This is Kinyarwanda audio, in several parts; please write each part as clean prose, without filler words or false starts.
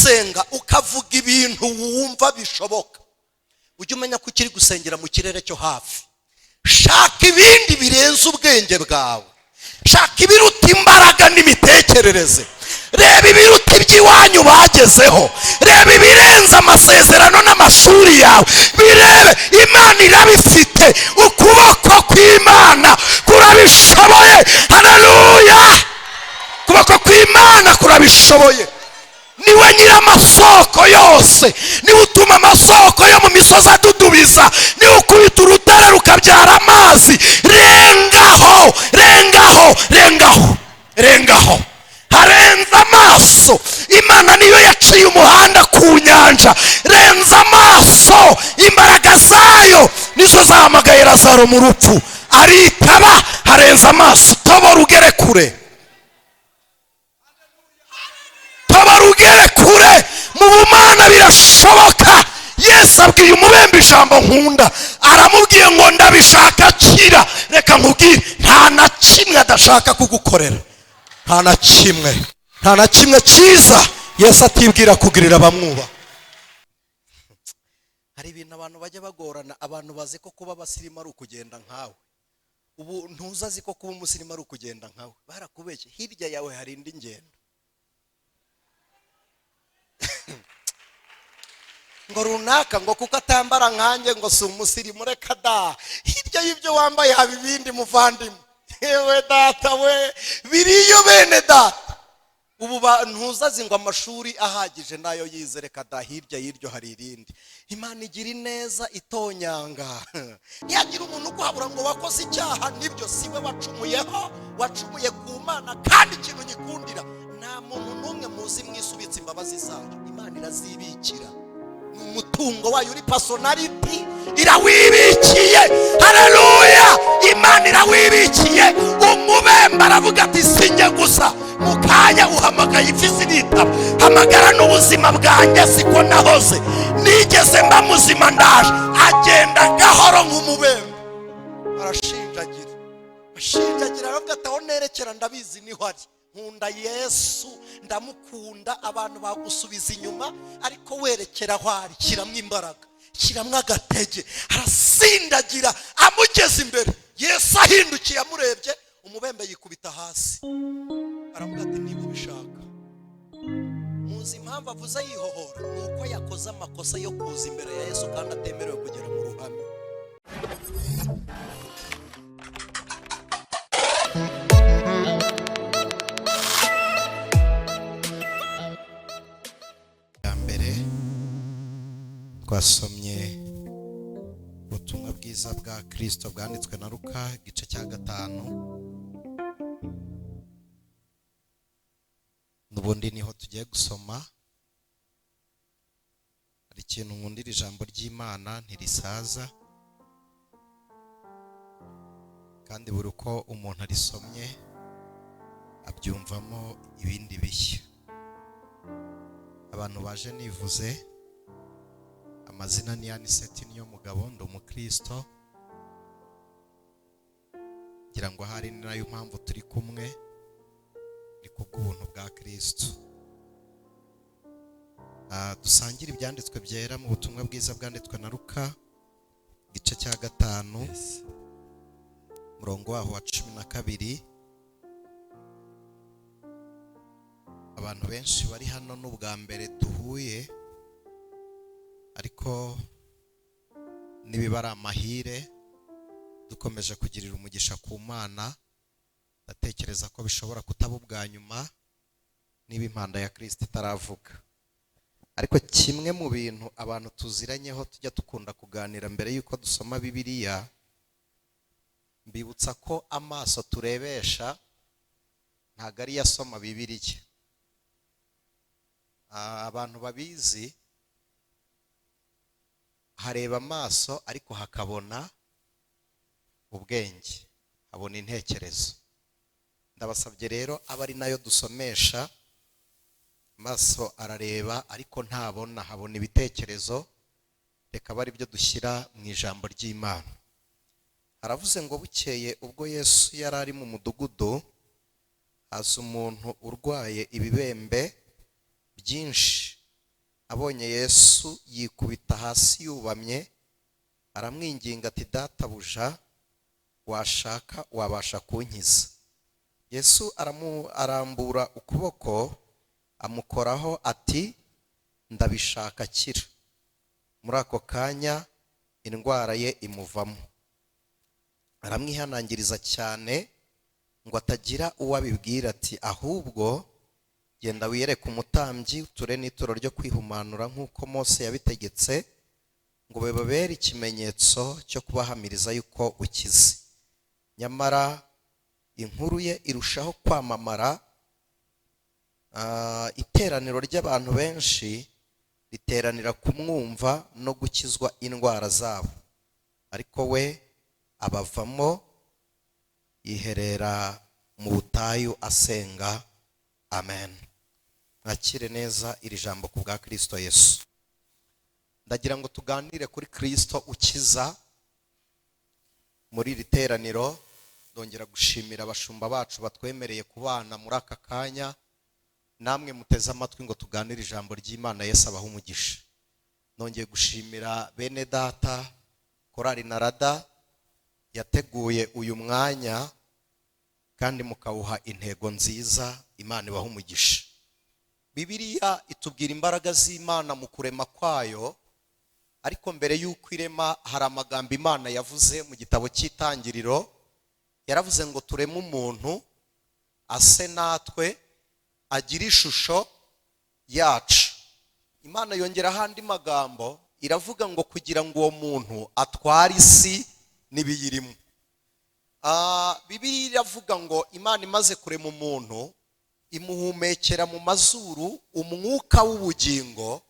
gusenga ukavuga ibintu wumva bishoboka, ujye umenya ko ukiri gusengera mu kirere cyo hafi. Shaka ibindi birenze ubwenge bwawe, shaka ibiruta imbaraga n'imitekerereze, reba ibiruta iby'iwanyu bagezeho, reba ibirenze amasezerano n'amashuri yawe, birebe. Imana irabifite, ukuboko kw'Imana kurabishoboye. Haleluya! Ukuboko kw'Imana kurabishoboye. Niwe nyir'amasoko yose, niwe utuma amasoko yo mu misozi adudubiza, niwe ukubita urutare rukabyara amazi. Rengaho, rengaho, rengaho, rengaho, harenze amaso. Imana niyo yaciye umuhanda ku nyanja. Renza amaso, imbaraga zayo nizo zahamagaye Lazaro mu rupfu aritaba. Harenze amaso, tobora ugere kure, tobora ugere kure. Mu bumana birashoboka. Yesu abwiye umubembe ijambo nkunda, aramubwiye ngo ndabishaka, kira. Reka nkubwire, nta na kimwe adashaka kugukorera, nta na kimwe, nta na kimwe cyiza Yesu atibwira kugirira abamwubaha. Hari ibintu abantu bajya bagorana, abantu bazi ko kuba abasirimu ari ukugenda nkawe. Ubu ntuzazi ko kuba umusirimu ari ukugenda nkawe, barakubeshye. Hirya yawe hari indi ngendo. Ngo runaka ngo kuko atambara nkanjye ngo si umusirimu, reka da. Hirya y'ibyo wambaye haba ibindi muvandimwe. Yewe data we, biriyo bene data. Ubu ntuzazi ngo amashuri ahagije nayo yize, reka da. Hirya y'iryo hari irindi. Imana igira ineza itonyanga. Ntiyagira umuntu uguhabura ngo wakoze icyaha, nibyo siwe wacumuyeho, wacumuye ku Mana. Kandi ikintu nyikundira, nta muntu n'umwe muzi mwisubitse imbabazi zayo. Imana irazibikira, ni umutungo wayo uri personality, irawibikiye. Haleluya! Imana irawibikiye. Umubembe aravuga ati sinjye gusa, mu kanya uhamagaye ifi ziritaba, hamagara n'ubuzima bwanjye, siko nahoze nigeze mba muzima, ndaje. Agenda gahoro nk'umubembe, arashinjagira, ashinjagira, aravuga ati aho nerekera ndabizi niho ari. Nkunda Yesu, ndamukunda. Abantu bagusubiza inyuma, ariko werekera aho ari, shyiramo imbaraga, shyiramo agatege. Arasindagira, amugeze imbere. Yesu ahindukiye amurebye, umubembe yikubita hasi, aravuga ati niba ubishaka. Muzi impamvu avuze yihohora? Ni uko yakoze amakosa yo kuza imbere ya Yesu kandi atemerewe kugera mu ruhame. Ya mbere twasomye ubutumwa bwiza bwa Kristo bwanditswe na Luka igice cya 5. N'ubundi niho tugiye gusoma. Hari ikintu nkundira ijambo ry'Imana, ntirisaza, kandi buri uko umuntu arisomye abyumvamo ibindi bishya. Abantu baje nivuze amazina ni Aniseti niyo mugabo, ndi umukristo, ngira ngo ahari ni nayo mpamvu turi kumwe, ni kubw'ubuntu bwa Kristo. Dusangire ibyanditswe byera mu butumwa bwiza bwanditswe na Luka igice cya 5, umurongo waho wa 12. Abantu benshi bari hano n'ubwa mbere duhuye, ariko nibiba ari amahire dukomeje kugirira umugisha ku Mana, ndatekereza ko bishobora kutaba ubwa nyuma niba impanda ya Kristo itaravuga. Ariko kimwe mu bintu abantu tuziranyeho tujya dukunda kuganira mbere y'uko dusoma Bibiliya, mbibutsa ko amaso turebesha ntago ari asoma Bibiliya. Abantu babizi, hareba amaso ariko hakabona ubwenge, habona intekerezo. Ndabasabye rero aba ari nayo dusomesha. Amaso arareba ariko ntabona, habona ibitekerezo. Reka bari byo dushyira mu ijambo ry'Imana. Aravuze ngo bukeye ubwo Yesu yari ari mu mudugudu, haza umuntu urwaye ibibembe byinshi. Abonye Yesu, yikubita hasi yubamye, aramwinginga ati: "Databuja, washaka wabasha kunkiza." Yesu arambura ukuboko amukoraho ati: "Ndabishaka, kira." Muri ako kanya indwara ye imuvamo. Aramwihanangiriza cyane ngo atagira uwo abibwira, ati: "Ahubwo genda wiyereke umutambyi, uture n'ituro ryo kwihumanura nk'uko Mose yabitegetse, ngo bibabere ikimenyetso cyo kubahamiriza yuko ukize." Nyamara inkuru ye irushaho kwamamara, iteraniro ry'abantu benshi riteranira kumwumva no gukizwa indwara zabo. Ariko we abavamo, yiherera mu butayu asenga. Amen. Mwakire neza iri jambo ku bwa Kirisito Yesu. Ndagira ngo tuganire kuri Kirisito ukiza muri iri teraniro. Ndongera gushimira abashumba bacu batwemereye kubana muri aka kanya, namwe muteze amatwi ngo tuganire ijambo ry'Imana. Yesu abaha umugisha. Nongeye gushimira bene data korali Narada yateguye uyu mwanya kandi mukawuha intego nziza. Imana ibaha umugisha. Bibiliya itubwira imbaraga z'Imana mu kurema kwayo, ariko mbere y'uko irema hari amagambo Imana yavuze mu gitabo cy'Itangiriro. Yaravuze ngo: "Tureme umuntu ase natwe, agire ishusho yacu." Imana yongeraho andi magambo, iravuga ngo kugira ngo uwo muntu atware isi n'ibiyirimo. Bibiliya iravuga ngo Imana imaze kurema umuntu, imuhumekera mu mazuru umwuka w'ubugingo,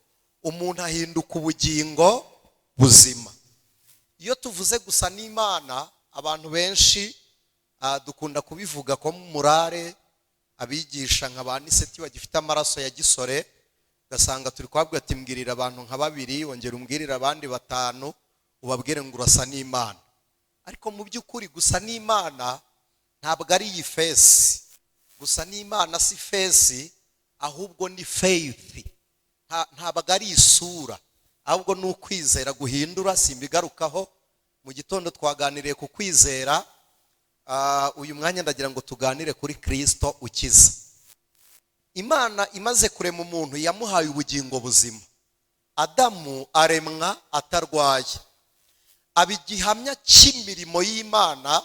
umuntu ahinduka ubugingo buzima. Iyo tuvuze gusa n'Imana, abantu benshi dukunda kubivuga ko murare abigisha nka ba Niseti bagifite amaraso ya gisore, ugasanga turi kubabwira ati: "Mbwirira abantu nka babiri, wongera umbwirire abandi batanu, ubabwire ngo urasa n'Imana." Ariko mu by'ukuri gusa n'Imana ntabwo ari iyi face. Gusa n'Imana si face, ahubwo ni faith. Ntabwo ari isura, ahubwo ni ukwizera guhindura. Simbigarukaho, mu gitondo twaganiriye ku kwizera. Uyu mwanya ndagira ngo tuganire kuri Kirisito ukiza. Imana imaze kurema umuntu yamuhaye ubugingo buzima. Adamu aremwa atarwaye, aba igihamya cy'imirimo y'Imana,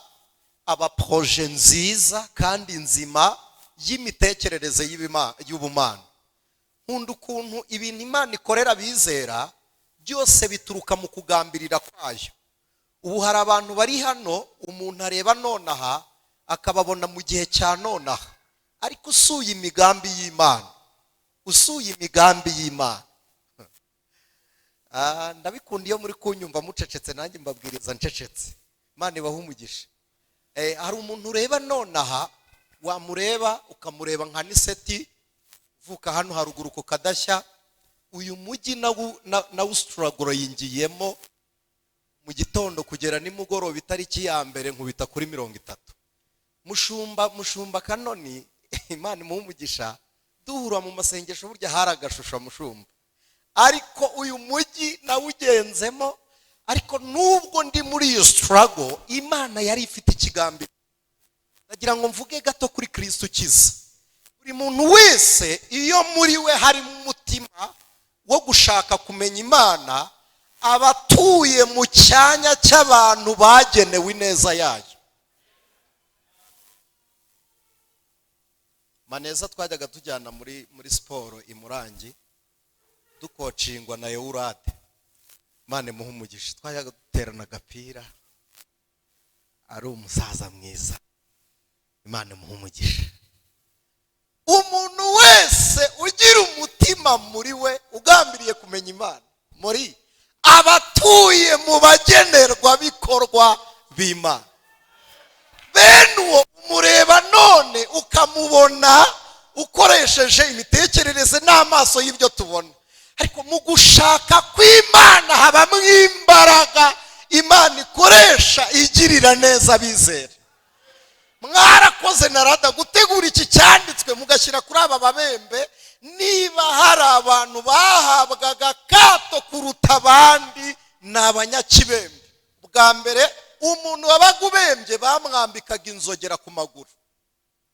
aba projet nziza kandi nzima y'imitekerereze y'ubumana. Nkunda ukuntu ibintu Imana ikorera abizera byose bituruka mu kugambirira kwayo. Ubu hari abantu bari hano umuntu areba nonaha akababona mu gihe cya nonaha, ariko usuye imigambi y'Imana, usuye imigambi y'Imana. Ndabikunda iyo muri kunyumva mucecetse, nanjye mbabwiriza ncecetse. Imana ibaha umugisha. Hari umuntu ureba nonaha, wamureba ukamureba nka Niseti uvuka hano haruguru ku Kadashya. Uyu mujyi nawustruggling-iyemo mu gitondo kugera nimugoroba, itariki ya mbere nkubita kuri 30. Mushumba Kanoni, Imana imuhe umugisha, duhura mu masengesho, burya hari agashusho mushumba, ariko uyu mujyi nawugenzemo. Ariko nubwo ndi muri iyo struggle, Imana yari ifite ikigambi. Ndagira ngo mvuge gato kuri Kirisito ukiza. Buri muntu wese iyo muri we harimo umutima wo gushaka kumenya Imana, aba atuye mu cyanya cy'abantu bagenewe ineza yayo. Maneza twajyaga tujyana muri siporo i Murangi, ducoachingwa na Ewurade, Imana imuhe umugisha. Twajyaga duterana agapira, ari umusaza mwiza, Imana imuhe umugisha. Umuntu wese ugira umutima muri we ugambiriye kumenya Imana, muri abatuye mu bagenerwabikorwa b'Imana, bene uwo umureba none ukamubona ukoresheje imitekerereze n'amaso y'ibyo tubona, ariko mu gushaka kw'Imana habamo imbaraga Imana ikoresha igirira neza abizera. Mwarakoze Narada gutegura iki cyanditswe, mugashyira kuri aba babembe. Niba hari abantu bahabwaga akato kuruta abandi, ni abanyakibembe. Bwa mbere umuntu wabaga ubembye bamwambikaga inzogera ku maguru,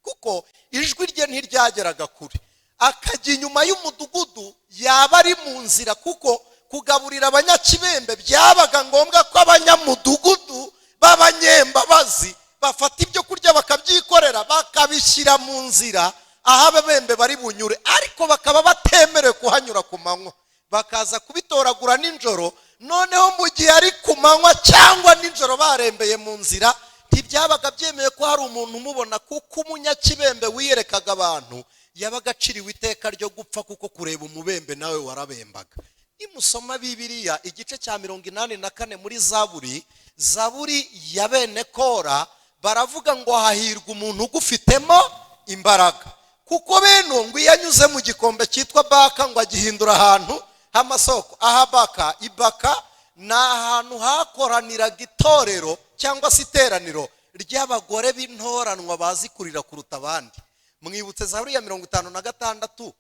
kuko ijwi rye ntiryageraga kure, akajya inyuma y'umudugudu yaba ari mu nzira, kuko kugaburira abanyakibembe byabaga ngombwa ko abanyamudugudu b'abanyembabazi bafata ibyo kurya bakabyikorera, bakabishyira mu nzira aho ababembe bari bunyure, ariko bakaba batemerewe kuhanyura ku manywa, bakaza kubitoragura nijoro. Noneho mu gihe ari ku manywa cyangwa nijoro barembeye mu nzira, ntibyabaga byemewe ko hari umuntu umubona, kuko umunyakibembe wiyerekaga abantu yabaga aciriwe iteka ryo gupfa, kuko kureba umubembe nawe warabembaga. Nimusoma Bibiliya igice cya 84 muri Zaburi, Zaburi ya bene Kora, baravuga ngo hahirwa umuntu ugufitemo imbaraga, kuko bene ngo iyo anyuze mu gikombe cyitwa Baka ngo agihindura ahantu h'amasoko. Aha Baka, ibaka ni ahantu hakoraniraga itorero cyangwa se iteraniro ry'abagore b'intoranwa bazi kurira kuruta abandi. Mwibutse Zaburi ya 56,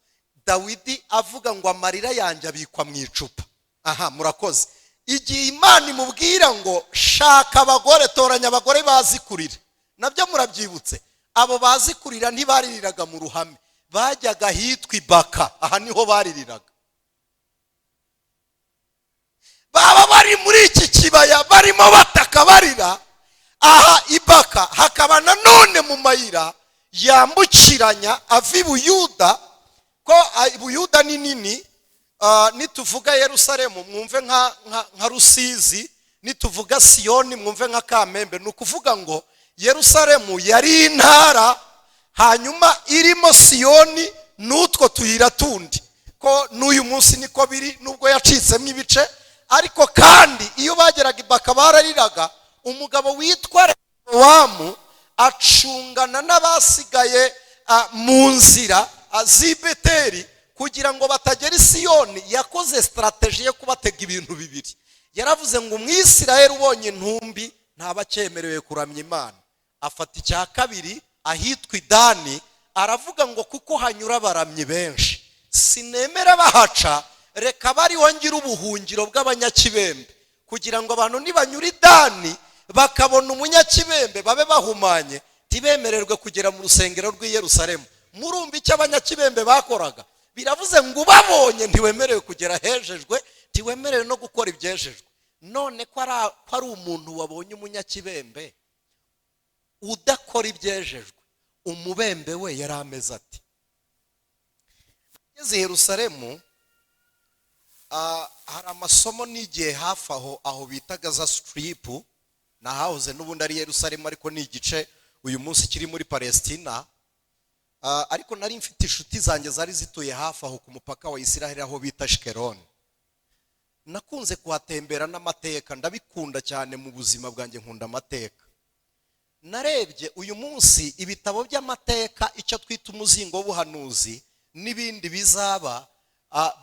Dawidi avuga ngo amarira yanjye abikwa mu icupa. Aha murakoze. Igihe Imana imubwira ngo shaka abagore, toranya abagore bazi kurira, nabyo murabyibutse. Abo bazi kurira ntibaririraga mu ruhame, bajyaga ahitwa Ibaka, aha niho baririraga. Baba bari muri iki kibaya barimo bataka barira, aha Ibaka hakaba nanone mu mayira yambukiranya ava i Buyuda, ko Buyuda ni nini. Nituvuga Yerusalemu mwumve nka Rusizi, nituvuga Siyoni mwumve nka Kamembe. Ni ukuvuga ngo Yerusalemu yari intara, hanyuma irimo Siyoni n'utwo tuyira tundi, ko n'uyu munsi niko biri nubwo yacitsemo ibice. Ariko kandi iyo bageraga Ibaka barariraga. Umugabo witwa Rehobowamu acungana n'abasigaye mu nzira z'i Beteli kugira ngo batagera i Siyoni. Yakoze strategy yo kubatega ibintu bibiri. Yaravuze ngo Umwisirayeli ubonye intumbi ntaba acyemerewe kuramya Imana. Afata icya kabiri ahitwa Idani, aravuga ngo kuko hanyura abaramyi benshi sinemera bahaca, reka bariho ngira ubuhungiro bw'abanyakibembe, kugira ngo abantu nibanyura Idani bakabona umunyakibembe babe bahumanye, ntibemererwe kugera mu rusengero rw'i Yerusalemu. Murumva icyo abanyakibembe bakoraga? Biravuze ngo ubabonye ntiwemerewe kugera hejejwe, ntiwemerewe no gukora ibyejejwe. None ko ari umuntu wabonye umunyakibembe udakora ibyejejwe, umubembe we yari ameze ati. Ageze i Yerusalemu, hari amasomo n'igihe hafi aho, aho bita Gaza Strip, nahahoze n'ubundi ari Yerusalemu, ariko ni igice uyu munsi kiri muri Palestina. Ariko nari mfite inshuti zanjye zari zituye hafi aho ku mupaka wa Isiraheli, aho bita Shikeroni. Nakunze kuhatembera n'amateka, ndabikunda cyane mu buzima bwanjye, nkunda amateka. Narebye uyu munsi ibitabo by'amateka, icyo twita umuzingo w'ubuhanuzi n'ibindi bizaba,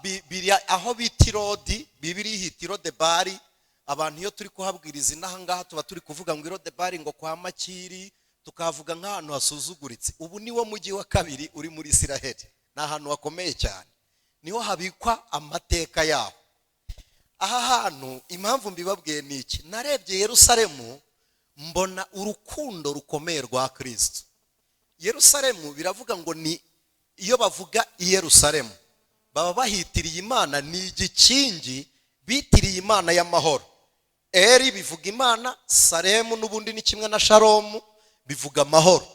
biri aho bita Irodi, Bibiliya ihita Irodebari. Abantu iyo turi kuhabwiriza inaha ngaha tuba turi kuvuga ngo Irodebari, ngo kwa Makiri, tukavuga nk'ahantu hasuzuguritse. Ubu niwo mujyi wa kabiri uri muri Isiraheli, ni ahantu hakomeye cyane, niho habikwa amateka yaho. Aha hantu impamvu mbibabwiye ni iki? Narebye Yerusalemu mbona urukundo rukomeye rwa Kristo. Yerusalemu biravuga ngo ni, iyo bavuga i Yerusalemu baba bahitiriye Imana, ni igikingi bitiriye Imana y'amahoro. Eri bivuga Imana, Salemu n'ubundi ni kimwe na Shalomu, bivuga amahoro.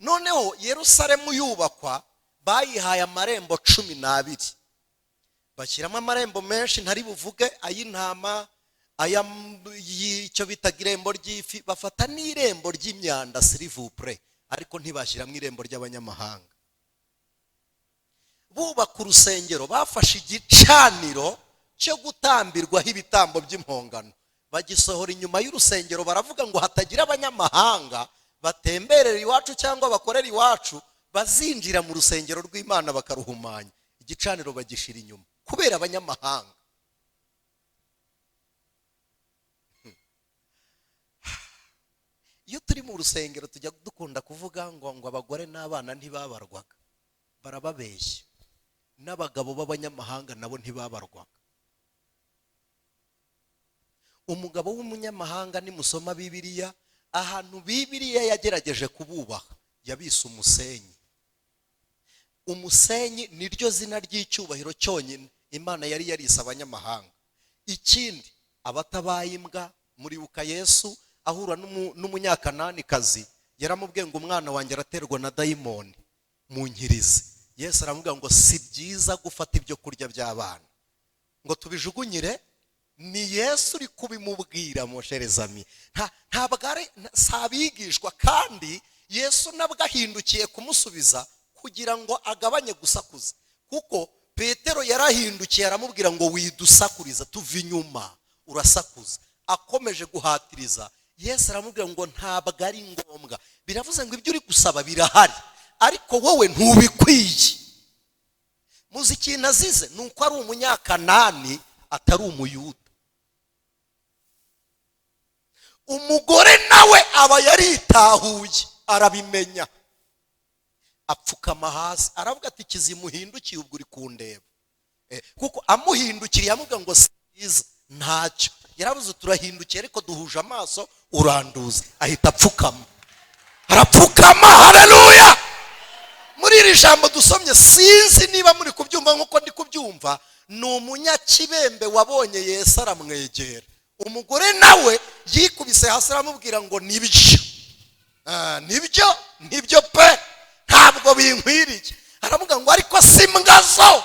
Noneho Yerusalemu yubakwa bayihaye amarembo 12, bashyiramo amarembo menshi ntari buvuge, ay'intama, ay'icyo bitaga irembo ry'ifi, bafata n'irembo ry'imyanda sirivupure, ariko ntibashyiramo irembo ry'abanyamahanga. Bubaka urusengero bafashe igicaniro cyo gutambirwaho ibitambo by'impongano, bagisohora inyuma y'urusengero, baravuga ngo hatagira abanyamahanga batemberera iwacu cyangwa bakorera iwacu bazinjira mu rusengero rw'Imana bakaruhumanya. Igicaniro bagishira inyuma kubera abanyamahanga. Iyo turi mu rusengero tujya dukunda kuvuga ngo abagore n'abana ntibabarwaga, barababeshya. N'abagabo b'abanyamahanga nabo ntibabarwaga. Umugabo w'umunyamahanga, nimusoma Bibiliya, ahantu Bibiliya yagerageje kububaha, yabise umusenyi. Umusenyi niryo zina ry'icyubahiro cyonyine Imana yari yarise abanyamahanga. Ikindi, abatabaye imbwa. Muribuka Yesu ahura n'Umunyakananikazi, yaramubwiye ngo: "Umwana wanjye araterwa na dayimoni, munkirize." Yesu aramubwira ngo: "Si byiza gufata ibyo kurya by'abana ngo tubijugunyire." Ni Yesu uri kubimubwira, mon chers amis, ntabwo ari si abigishwa. Kandi Yesu nabwo ahindukiye kumusubiza kugira ngo agabanye gusakuza, kuko Petero yarahindukiye aramubwira ngo: "Widusakuriza, tuva inyuma, urasakuza." Akomeje guhatiriza, Yesu aramubwira ngo: "Ntabwo ari ngombwa." Biravuze ngo ibyo uri gusaba birahari, ariko wowe ntubikwiye. Muzi ikintu azize? Ni uko ari Umunyakanani, atari Umuyuda. Umugore nawe aba yaritahuye, arabimenya, apfukama hasi, aravuga ati: "Kizimuhindukiye ubwo uri kundeba." Kuko amuhindukiriye amubwira ngo si byiza, ntacyo yarabuze. "Turahindukiye ariko duhuje amaso, uranduza." Ahita apfukama, arapfukama. Haleluya! Muri iri jambo dusomye, sinzi niba muri kubyumva nk'uko ndi kubyumva, ni umunyakibembe wabonye Yesu aramwegera. Umugore nawe yikubise hasi aramubwira ngo: "Nibyo, nibyo, nibyo pe, ntabwo binkwiriye." Aravuga ngo: "Ariko si imbwa zo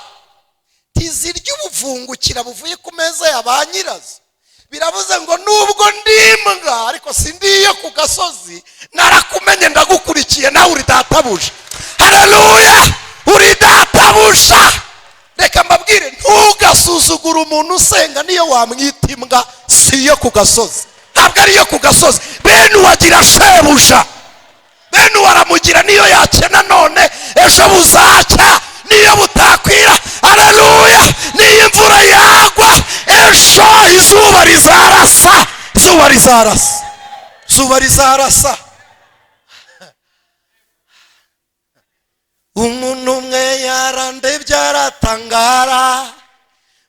ntizirya ubuvungukira buvuye ku meza ya ba nyirazo." Biravuze ngo nubwo ndi imbwa, ariko si ndi iyo ku gasozi. Narakumenye, ndagukurikiye, nawe uri databuja. Haleluya, uri databuja. Reka mbabwire, ntugasuzugure umuntu usenga, niyo wamwita imbwa. Si iyo ku gasozi, ntabwo ari iyo ku gasozi. Bene uwagira shebuja, bene uwaramugira, niyo yakena none, ejo buzacya, niyo butakwira. Haleluya! Niyo imvura yagwa, ejo izuba rizarasa, izuba rizarasa, izuba rizarasa. Umuntu umwe yarandebye aratangara,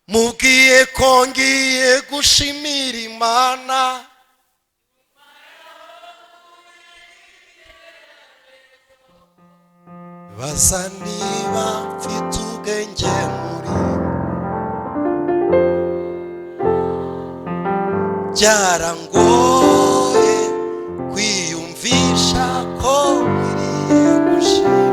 mubwiye ko ngiye gushimira Imana. Baza niba mfite ubwenge muri byarangoye kwiyumvisha ko nkwiriye gushima.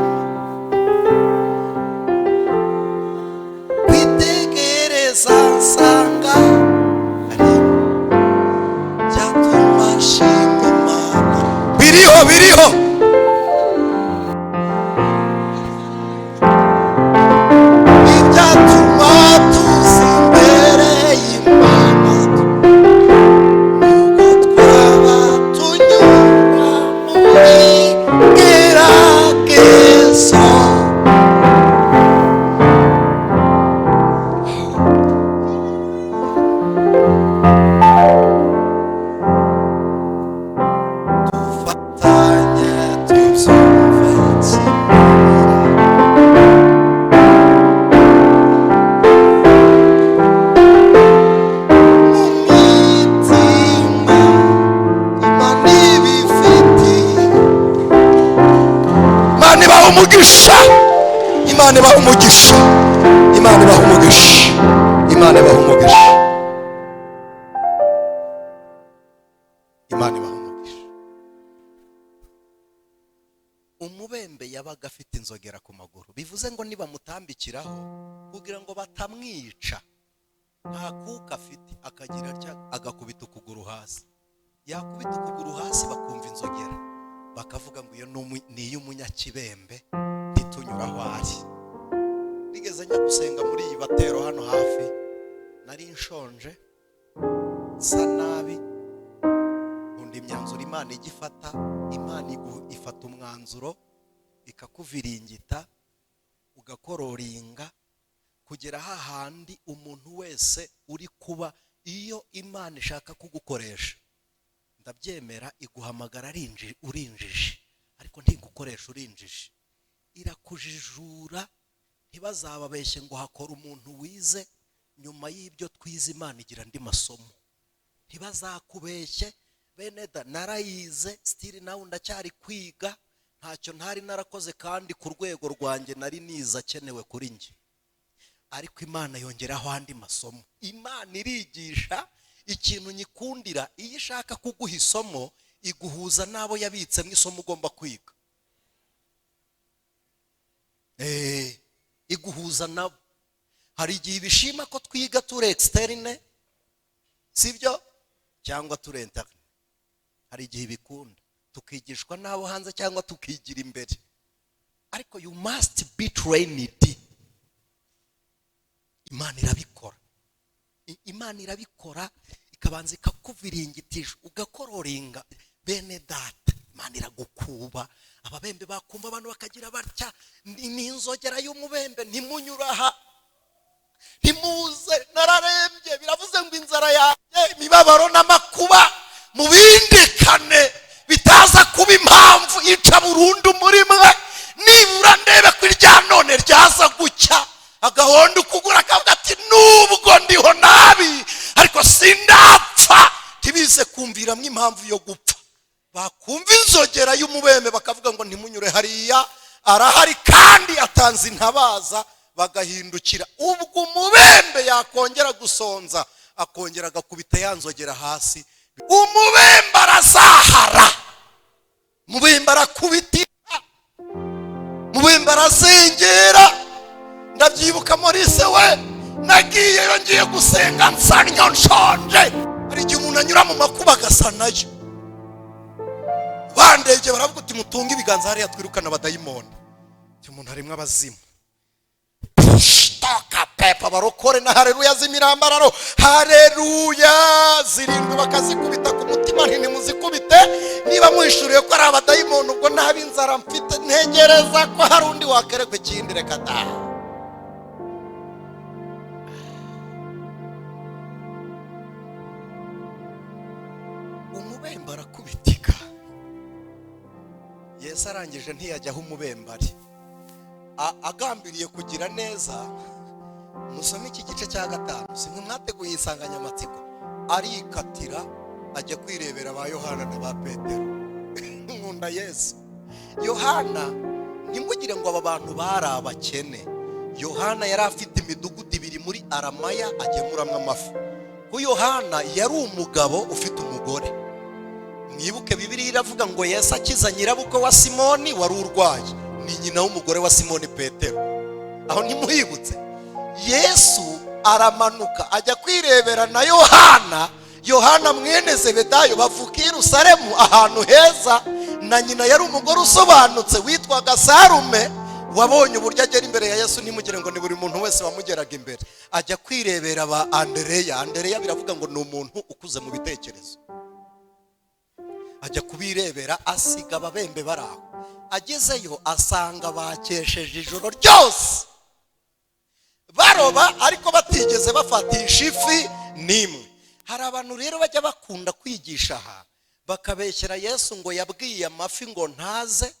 Kwitegereza nsanga ari byatuma nshima Imana. Biriho, biriho. Ibyatuma tuza imbere y'Imana, nubwo twaba tunyura muri geragezo. Dufatanye tubyumve kimwe. Mu mitima Imana ibifitiye. Imana ibaha umugisha, Imana ibaha umugisha, Imana ibaha umugisha, Imana ibaha umugisha, Imana ibaha umugisha. Umubembe yabaga afite inzogera ku maguru, bivuze ngo nibamutambikiraho kugira ngo batamwica, nta kuka afite, akagira atya agakubita ukuguru hasi. Yakubita ukuguru hasi, bakumva inzogera, bakavuga ngo iyo ni iy'umunyakibembe, ntitunyura aho ari. Nigeze njya gusenga muri iyi batero hano hafi, nari nshonje, nsa nabi. Nkunda imyanzuro Imana ijya ifata. Imana ifata umwanzuro ikakuviringita, ugakororinga kugera hahandi umuntu wese uri kuba. Iyo Imana ishaka kugukoresha, ndabyemera, iguhamagara urinjije, ariko ntigukoresha urinjije, irakujijura. Ntibazababeshye ngo hakora umuntu wize. Nyuma y'ibyo twize, Imana igira andi masomo. Ntibazakubeshye bene da, narayize, still nawe ndacyari kwiga. Ntacyo ntari narakoze, kandi ku rwego rwanjye nari nize akenewe kuri njye, ariko Imana yongeraho andi masomo. Imana irigisha. Ikintu nyikundira, iyo ishaka kuguha isomo, iguhuza n'abo yabitsemo isomo ugomba kwiga. Iguhuza nabo. Hari igihe ibishima ko twiga turi externe, sibyo, cyangwa turi interne. Hari igihe ibikunda tukigishwa n'abo hanze cyangwa tukigira imbere, ariko you must be trained. Imana irabikora. Imana irabikora, ikabanza ikakuviringitisha, ugakororinga. Bene data, Imana iragukuba. Ababembe bakumva abantu bakagira batya, ni inzogera y'umubembe: "Ntimunyure aha, ntimuze, nararembye." Biravuze ngo inzara yanjye, imibabaro n'amakuba mubindikane, bitaza kuba impamvu ica burundu muri mwe. Nibura ndebe ko irya none ryaza gucya. Agahonda ukugura, akavuga ati: "Nubwo ndiho nabi, ariko sindapfa." Ntibize kumviramo impamvu yo gupfa. Bakumva inzogera y'umubembe bakavuga ngo: "Ntimunyure hariya, arahari kandi atanze intabaza." Bagahindukira. Ubwo umubembe yakongera gusonza, akongera agakubita ya nzogera hasi. Umubembe arazahara, umubembe arakubita, umubembe arazengera. Ndabyibuka muri se we, nagiyeyo ngiye gusenga, nsannyo nshonje. Hari igihe umuntu anyura mu makuba agasa nayo. Bandebye baravuga uti: "Mutunge ibiganza hariya, twirukana abadayimoni." Uyu muntu harimo abazimu. Toka pepo! Abarokore na hareruya z'imirambararo, hareruya zirindwi, bakazikubita ku mutima. Ntimuzikubite niba muhishuriye ko ari abadayimoni. Ubwo nta inzara mfite, ntegereza ko hari undi wakerekwa ikindi. Reka da. Umubembe arakubitika. Yesu arangije ntiyajya aho umubembe ari, agambiriye kugira neza. Musome iki gice cya 5, si mwe mwateguye insanganyamatsiko? Arikatira ajya kwirebera ba Yohana na ba Petero. Nkunda Yesu. Yohana, ntimugire ngo aba bantu bari abakene. Yohana yari afite imidugudu ibiri muri Aramaya agemuramo amafi, ko Yohana yari umugabo ufite umugore. Mwibuke Bibiliya iravuga ngo Yesu akiza nyirabukwe wa Simoni wari urwaye, ni nyina w'umugore wa Simoni Petero. Aho ntimuhibutse? Yesu aramanuka ajya kwirebera na Yohana. Yohana mwene Zebedayo, bavuka i Yerusalemu ahantu heza, na nyina yari umugore usobanutse witwaga Sarume, wabonye uburyo agera imbere ya Yesu. Ntimugire ngo ni buri muntu wese wamugeraga imbere. Ajya kwirebera ba Andereya. Andereya biravuga ngo ni umuntu ukuze mu bitekerezo. Ajya kubirebera, asiga ababembe bari aho. Agezeyo asanga bakesheje ijoro ryose baroba, ariko batigeze bafatisha ifi n'imwe. Hari abantu rero bajya bakunda kwigisha aha, bakabeshyera Yesu ngo yabwiye amafi ngo ntaze,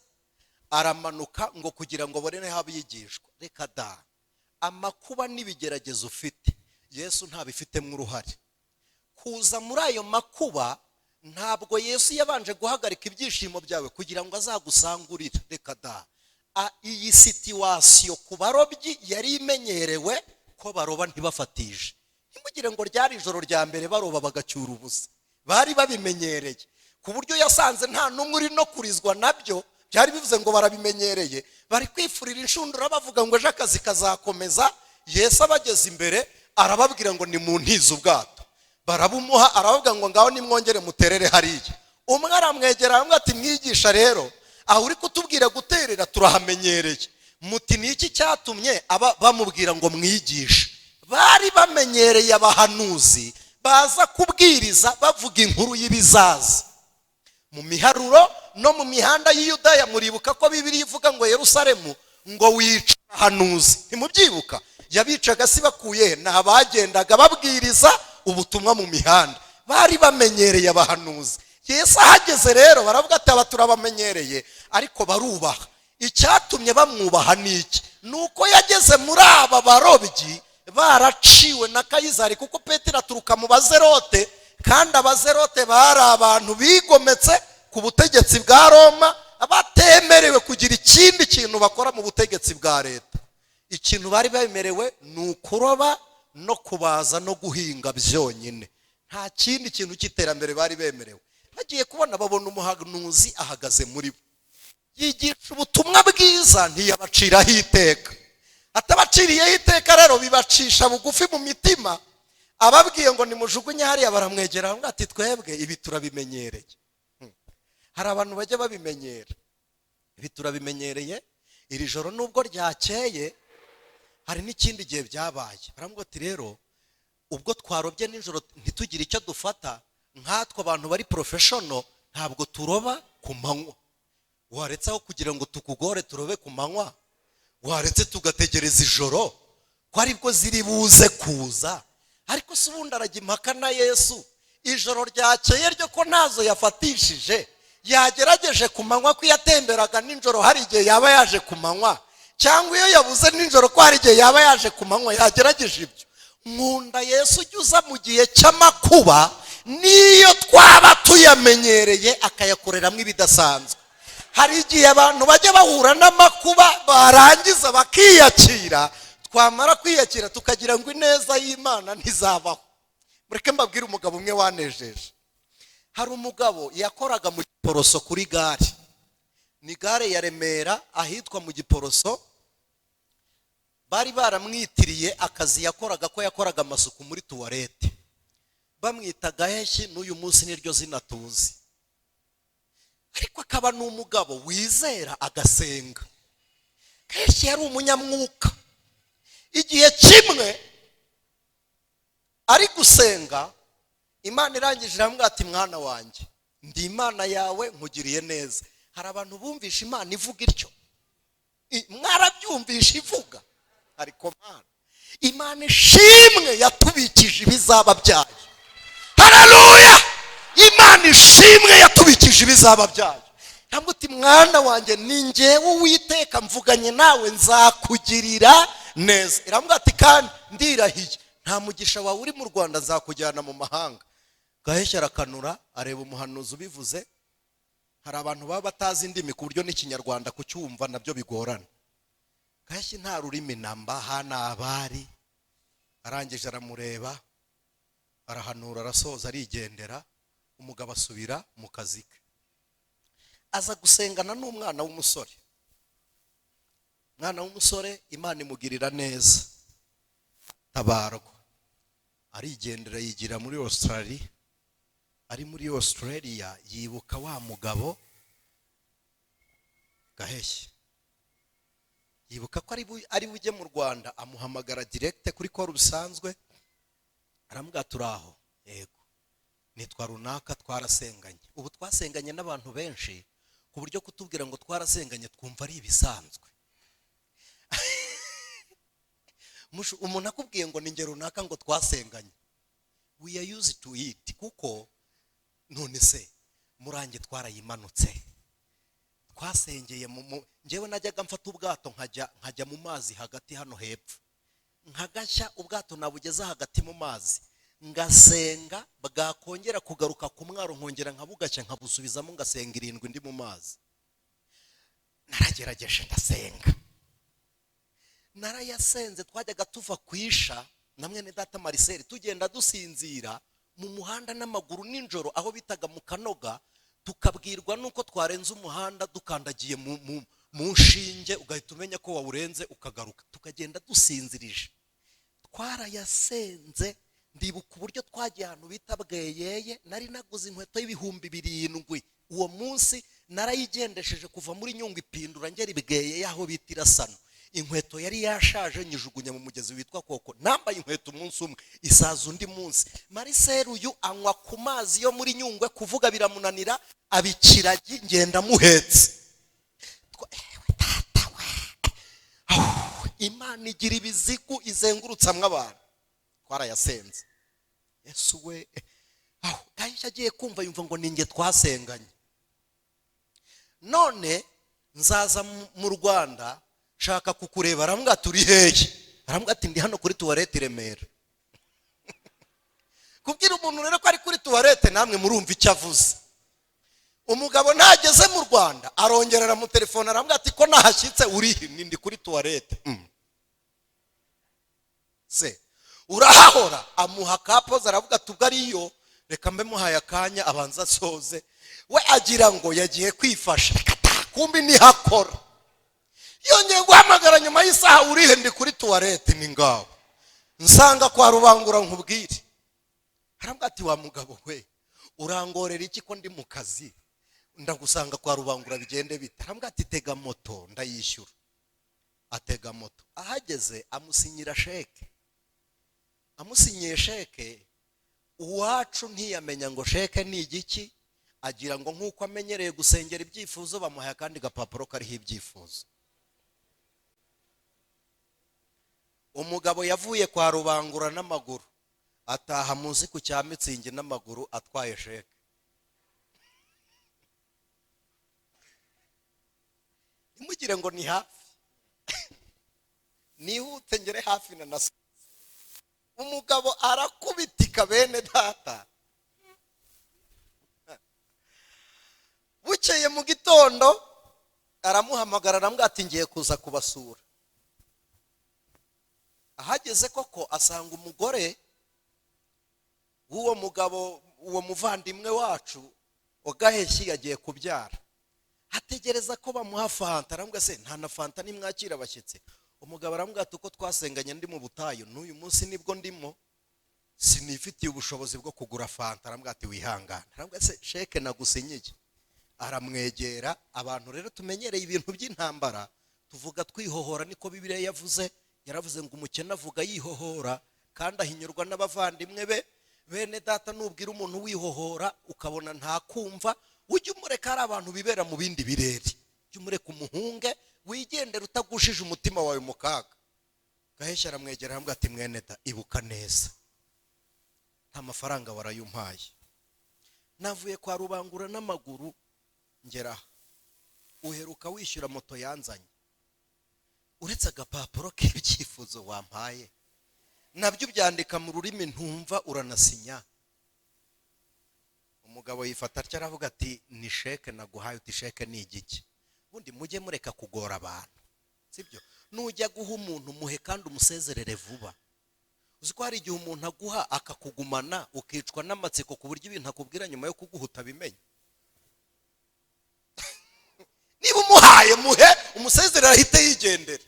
aramanuka ngo kugira ngo aboneho abigishwa. Reka da. Amakuba n'ibigeragezo ufite, Yesu ntabifitemo uruhare kuza muri ayo makuba. Ntabwo Yesu yabanje guhagarika ibyishimo byawe kugira ngo azagusangurire. Reka da. Iyi situation ku barobyi yari imenyerewe ko baroba ntibafatije. Ntimugire ngo ryari ijoro rya mbere baroba bagacyura ubusa. Bari babimenyereye, ku buryo yasanze nta n'umwe uri no kurizwa nabyo. Byari bivuze ngo barabimenyereye, bari kwifurira inshundura, bavuga ngo ejo akazi kazakomeza. Yesu abageze imbere arababwira ngo: "Ni mu ntizo ubwato." Barabumuha. Arababwira ngo: "Ngaho nimwongere muterere hariya." Umwe aramwegera, aramubwira ati: "Mwigisha, rero aho uri kutubwira guterera turahamenyereye." Muti ni iki cyatumye aba bamubwira ngo mwigishe? Bari bamenyereye abahanuzi baza kubwiriza, bavuga inkuru y'ibizaza mu miharuro no mu mihanda y'Iyudaya. Muribuka ko Bibiliya ivuga ngo Yerusalemu ngo wica abahanuzi? Ntimubyibuka? Yabicaga si bakuye he? Ni abagendaga babwiriza ubutumwa mu mihanda. Bari bamenyereye abahanuzi. Yesu ahageze rero baravuga ati: "Aba turabamenyereye." Ariko barubaha. Icyatumye bamwubaha ni iki? Ni uko yageze muri aba barobyi baraciwe na Kayizari, kuko Petero aturuka mu Bazerote, kandi Abazerote bari abantu bigometse ku butegetsi bwa Roma, batemerewe kugira ikindi kintu bakora mu butegetsi bwa leta. Ikintu bari bemerewe ni ukuroba no kubaza no guhinga byonyine, nta kindi kintu cy'iterambere bari bemerewe. Bagiye kubona babona umuhanuzi ahagaze muri bo, yigisha ubutumwa bwiza, ntiyabaciraho iteka. Atabaciriyeho iteka rero bibacisha bugufi mu mitima. Ababwiye ngo nimujugunye hariya, baramwegera ngo ati: "Twebwe ibi turabimenyereye." Hari abantu bajya babimenyera. Ibi turabimenyereye. Iri joro nubwo ryakeye, hari n'ikindi gihe byabaye. Baramubwira ati: "Rero ubwo twarobye nijoro ntitugire icyo dufata, nkatwe abantu bari professional ntabwo turoba ku manywa. Waretse aho kugira ngo tukugore turobe ku manywa, waretse tugategereza ijoro ko aribwo ziri buze kuza?" Ariko se ubundi arajya impaka na Yesu? Ijoro ryakeye ryo ko ntazo yafatishije, yagerageje ku manywa, ko yatemberaga nijoro hari igihe yaba yaje ku manywa, cyangwa iyo yabuze nijoro ko hari igihe yaba yaje ku manywa, yagerageje ibyo. Nkunda Yesu ujya uza mu gihe cy'amakuba, n'iyo twaba tuyamenyereye akayakoreramo ibidasanzwe. Hari igihe abantu bajya bahura n'amakuba, barangiza bakiyakira, twamara kwiyakira tukagira ngo ineza y'Imana ntizabaho. Mureke mbabwire umugabo umwe wanejeje. Hari umugabo yakoraga mu Giporoso kuri gare, ni gare ya Remera ahitwa mu Giporoso. Bari baramwitiriye akazi yakoraga ko yakoraga amasuku muri toilette, bamwita Gaheshyi. N'uyu munsi niryo zina tuzi. Ariko akaba ni umugabo wizera, agasenga. Gaheshyi yari umunyamwuka. Igihe kimwe ari gusenga, Imana irangije iramubwira ati: "Mwana wanjye, ndi Imana yawe, nkugiriye neza." Hari abantu bumvisha Imana ivuga ityo? Mwarabyumvisha ivuga? Ariko Mana, Imana ishimwe yatubikije ibizaba byayo. Hararuya! Imana ishimwe yatubikije ibizaba byayo. Ntabwo uti: "Mwana wanjye, ni ngewe Uwiteka mvuganye nawe, nzakugirira neza." Iramubwira ati: "Kandi ndirahiye, nta mugisha wawe uri mu Rwanda, nzakujyana mu mahanga." Gaheshyi arakanura areba umuhanuzi ubivuze. Hari abantu baba batazi indimi ku buryo n'Ikinyarwanda kucyumva nabyo bigorana. Gaheshyi nta rurimi namba hano abari. Arangije aramureba, arahanura, arasoza, arigendera. Umugabo asubira mu kazi ke, aza gusengana n'umwana w'umusore. Umwana w'umusore Imana imugirira neza, tabarwa, arigendera, yigira muri Australia. Ari muri Australia yibuka wa mugabo Gaheshyi, yibuka ko ari bujye mu Rwanda. Amuhamagara direct kuri call bisanzwe, aramubwira: "Turi aho." "Yego, nitwa runaka, twarasenganye." Ubu twasenganye n'abantu benshi ku buryo kutubwira ngo twarasenganye twumva ari ibisanzwe. Umuntu akubwiye ngo ni ngero runaka ngo twasenganye, we are used to it. Kuko none se Murange twarayimanutse, twasengeye njyewe najyaga mfata ubwato nkajya mu mazi hagati hano hepfo, nkagashya ubwato, nabugeza hagati mu mazi ngasenga, bwakongera kugaruka ku mwaro nkongera nkabugashya, nkabusubizamo, ngasenga 7 ndi mu mazi. Naragerageje ndasenga, narayasenze. Twajyaga tuva ku isha na mwene data Marcel, tugenda dusinzira mu muhanda n'amaguru nijoro aho bitaga mu Kanoga, tukabwirwa nuko twarenze umuhanda dukandagiye mu nshinge, ugahita umenya ko wawurenze ukagaruka, tukagenda dusinzirije. Twarayasenze. Ndibuka uburyo twagiye ahantu bita Bweyeye. Nari naguze inkweto y'7,000. Uwo munsi narayigendesheje kuva muri Nyungwe ipindura ngera Bweyeye aho bita Irasano. Inkweto yari yashaje, nyijugunya mu mugezi witwa Koko. Nambaye inkweto umunsi umwe, isaza undi munsi. Marcel uyu anywa ku mazi yo muri Nyungwe, kuvuga biramunanira, aba ikiragi, ngenda muhetse. Ewe data we! Ahu, Imana igira ibizigu izengurutsamo abantu. Twarayasenze. Yesu we! Aho Gaheshyi agiye kumva yumva ngo ni njye twasenganye, none nzaza mu Rwanda. Nshaka kukureba. Arambwira ati: "Uri hehe?" Arambwira ati: "Ndi hano kuri toilette i Remera." Kubwira umuntu rero ko ari kuri toilette, namwe murumva icyo avuze. Umugabo ntageze mu Rwanda, arongera aramutelefona, arambwira ati: "Ko nahashyitse, urihe?" "Ni ndi kuri toilette." "Se urahahora?" Amuha kapoze, aravuga ati: "Ubwo ariyo, reka mbe muhaye akanya abanza asoze." We agira ngo yagiye kwifasha. Reka ta, kumbi nihakora. Yongeye guhamagara nyuma y'isaha: "Urihe?" "Ndi kuri toilette." "Ni ngaho nsanga kwa Rubangura nkubwire." Arambwira ati: "Wa mugabo we, urangorera iki ko ndi mu kazi? Ndagusanga kwa Rubangura bigende bite?" Arambwira ati: "Tega moto, ndayishyura." Atega moto, ahageze amusinyira sheke. Amusinyiye sheke, uwacu ntiyamenya ngo sheke ni igiki, agira ngo nk'uko amenyereye gusengera ibyifuzo, bamuhaye akandi gapapuro kariho ibyifuzo. Umugabo yavuye kwa Rubangura n'amaguru, ataha munsi ku cya Mitsingi n'amaguru, atwaye sheke. Ntimugire ngo ni hafi, nihute ngere hafi na nasa. Umugabo arakubitika, bene data. Bukeye mu gitondo aramuhamagara, aramubwira ati: "Ngiye kuza kubasura." Ahageze koko asanga umugore w'uwo mugabo, uwo muvandimwe wacu Gaheshyi, yagiye kubyara. Ategereza ko bamuha fanta. Aramubwira: "Se nta na fanta, nimwakira abashyitsi?" Umugabo aramubwira ati: "Uko twasenganye ndi mu butayu, n'uyu munsi nibwo ndimo, sinifitiye ubushobozi bwo kugura fanta." Aramubwira ati: "Wihangane." Aramubwira: "Se sheke nagusinyiye?" Aramwegera. Abantu rero tumenyereye ibintu by'intambara, tuvuga twihohora, niko Bibiliya yavuze. Yaravuze ngo umukene avuga yihohora kandi ahinyurwa n'abavandimwe be. Bene data, nubwira umuntu wihohora ukabona ntakumva, ujye umureka. Hari abantu bibera mu bindi birere, ujye umureka umuhunge, wigendera utagushije umutima wawe mu kaga. Gaheshyi aramwegera, aramubwira ati: "Mwene da, ibuka neza, nta mafaranga warayumpaye, navuye kwa Rubangura n'amaguru ngera aha, uheruka wishyura moto yanzanye, uretse agapapuro k'ibyifuzo wampaye, nabyo ubyandika mu rurimi ntumva, uranasinya." Umugabo yifata atya, aravuga ati: "Ni sheke naguhaye." Uti: "Sheke ni igiki?" Ubundi mujye mureka kugora abantu, sibyo? Nujya guha umuntu, muhe kandi umusezerere vuba. Uzi ko hari igihe umuntu aguha akakugumana, ukicwa n'amatsiko, ku buryo ibintu akubwira nyuma yo kuguha utabimenya. Niba umuhaye, muhe, umusezerere, ahite yigendera.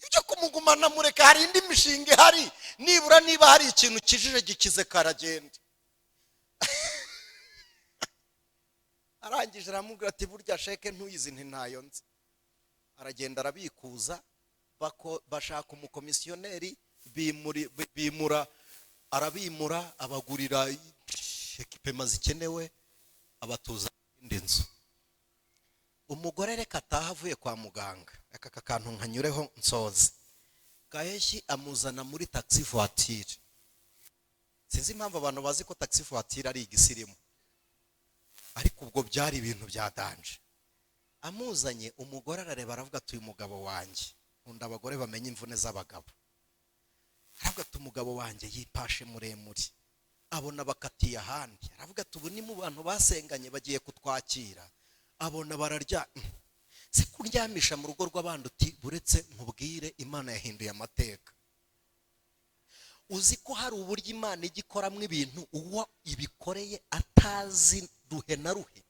Ibyo kumugumana mureka, hari indi mishinga ihari. Nibura niba hari ikintu kijije gikize, karagenda. Arangije aramubwira ati: "Burya sheke ntuyizi?" "Nti ntayo nzi." Aragenda arabikuza, bashaka umukomisiyoneri, bimura, arabimura, abagurira équipement zikenewe, abatuza indi nzu. Umugore reka ataha avuye kwa muganga, aka kantu nkanyureho nsoze. Gaheshyi amuzana muri taxi voiture. Sinzi impamvu abantu bazi ko taxi voiture ari igisirimu, ariko ubwo byari ibintu bya danger. Amuzanye, umugore arareba, aravuga ati: "Uyu mugabo wanjye." Nkunda abagore bamenya imvune z'abagabo. Aravuga ati: "Umugabo wanjye yipashe muremure." Abona bakatiye ahandi, aravuga ati: "Ubu ni mu bantu basenganye bagiye kutwakira." Abona bararya. Se kuryamisha mu rugo rw'abandi? Uti: "Buretse nkubwire, Imana yahinduye amateka." Uzi ko hari uburyo Imana ijya ikoramo ibintu uwo ibikoreye atazi ruhe na ruhe?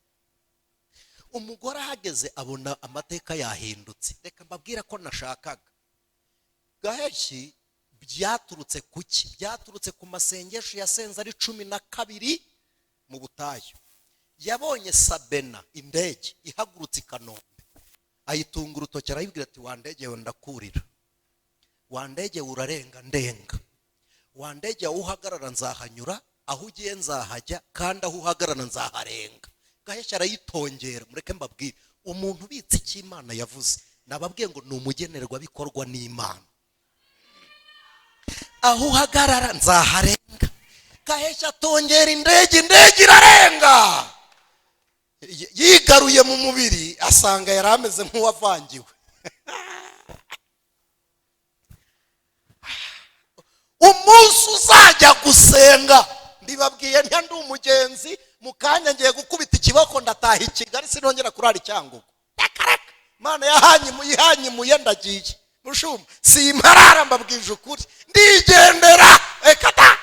Umugore ahageze abona amateka yahindutse. Reka mbabwire ko nashakaga Gaheshyi byaturutse ku ki? Byaturutse ku masengesho yasenze ari 12 mu butayu. Yabonye Sabena, indege ihagurutse i Kanombe, ayitunga urutoki, arayibwira ati: "Wa ndege we, ndakurira. Wa ndege we, urarenga ndenga. Wa ndege aho uhagarara nzahanyura, aho ugiye nzahajya, kandi aho uhagarara nzaharenga." Gaheshyi arayitongera. Mureke mbabwire, umuntu ubitse icyo Imana yavuze, nababwiye ngo ni umugenerwabikorwa n'Imana. "Aho uhagarara nzaharenga." Gaheshyi atongera indege, indege irarenga. Yigaruye mu mubiri asanga yari ameze nk'uwavangiwe. Umunsi uzajya gusenga, mbibabwiye nti ndi umugenzi, mu kanya ngiye gukubita ikiboko ndataha i Kigali, sinongera kurara i Cyangugu. Reka reka, Imana yahanyimuye ihanyimuye ndagiye. Mushumba simparara, mbabwije ukuri, ndigendera. Reka da,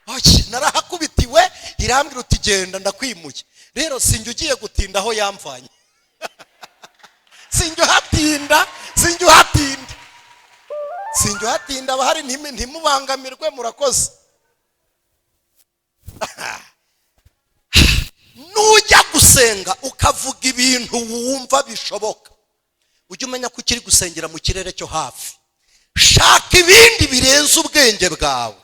oya, narahakubitiwe, irambwira uti genda ndakwimuye. Rero sinjye ugiye gutinda aho yamvanye, sinjye uhatinda, sinjye uhatinda, sinjye uhatinda. Abahari ntimubangamirwe, murakoze. Nujya gusenga ukavuga ibintu wumva bishoboka, ujye umenya ko ukiri gusengera mu kirere cyo hafi. Shaka ibindi birenze ubwenge bwawe,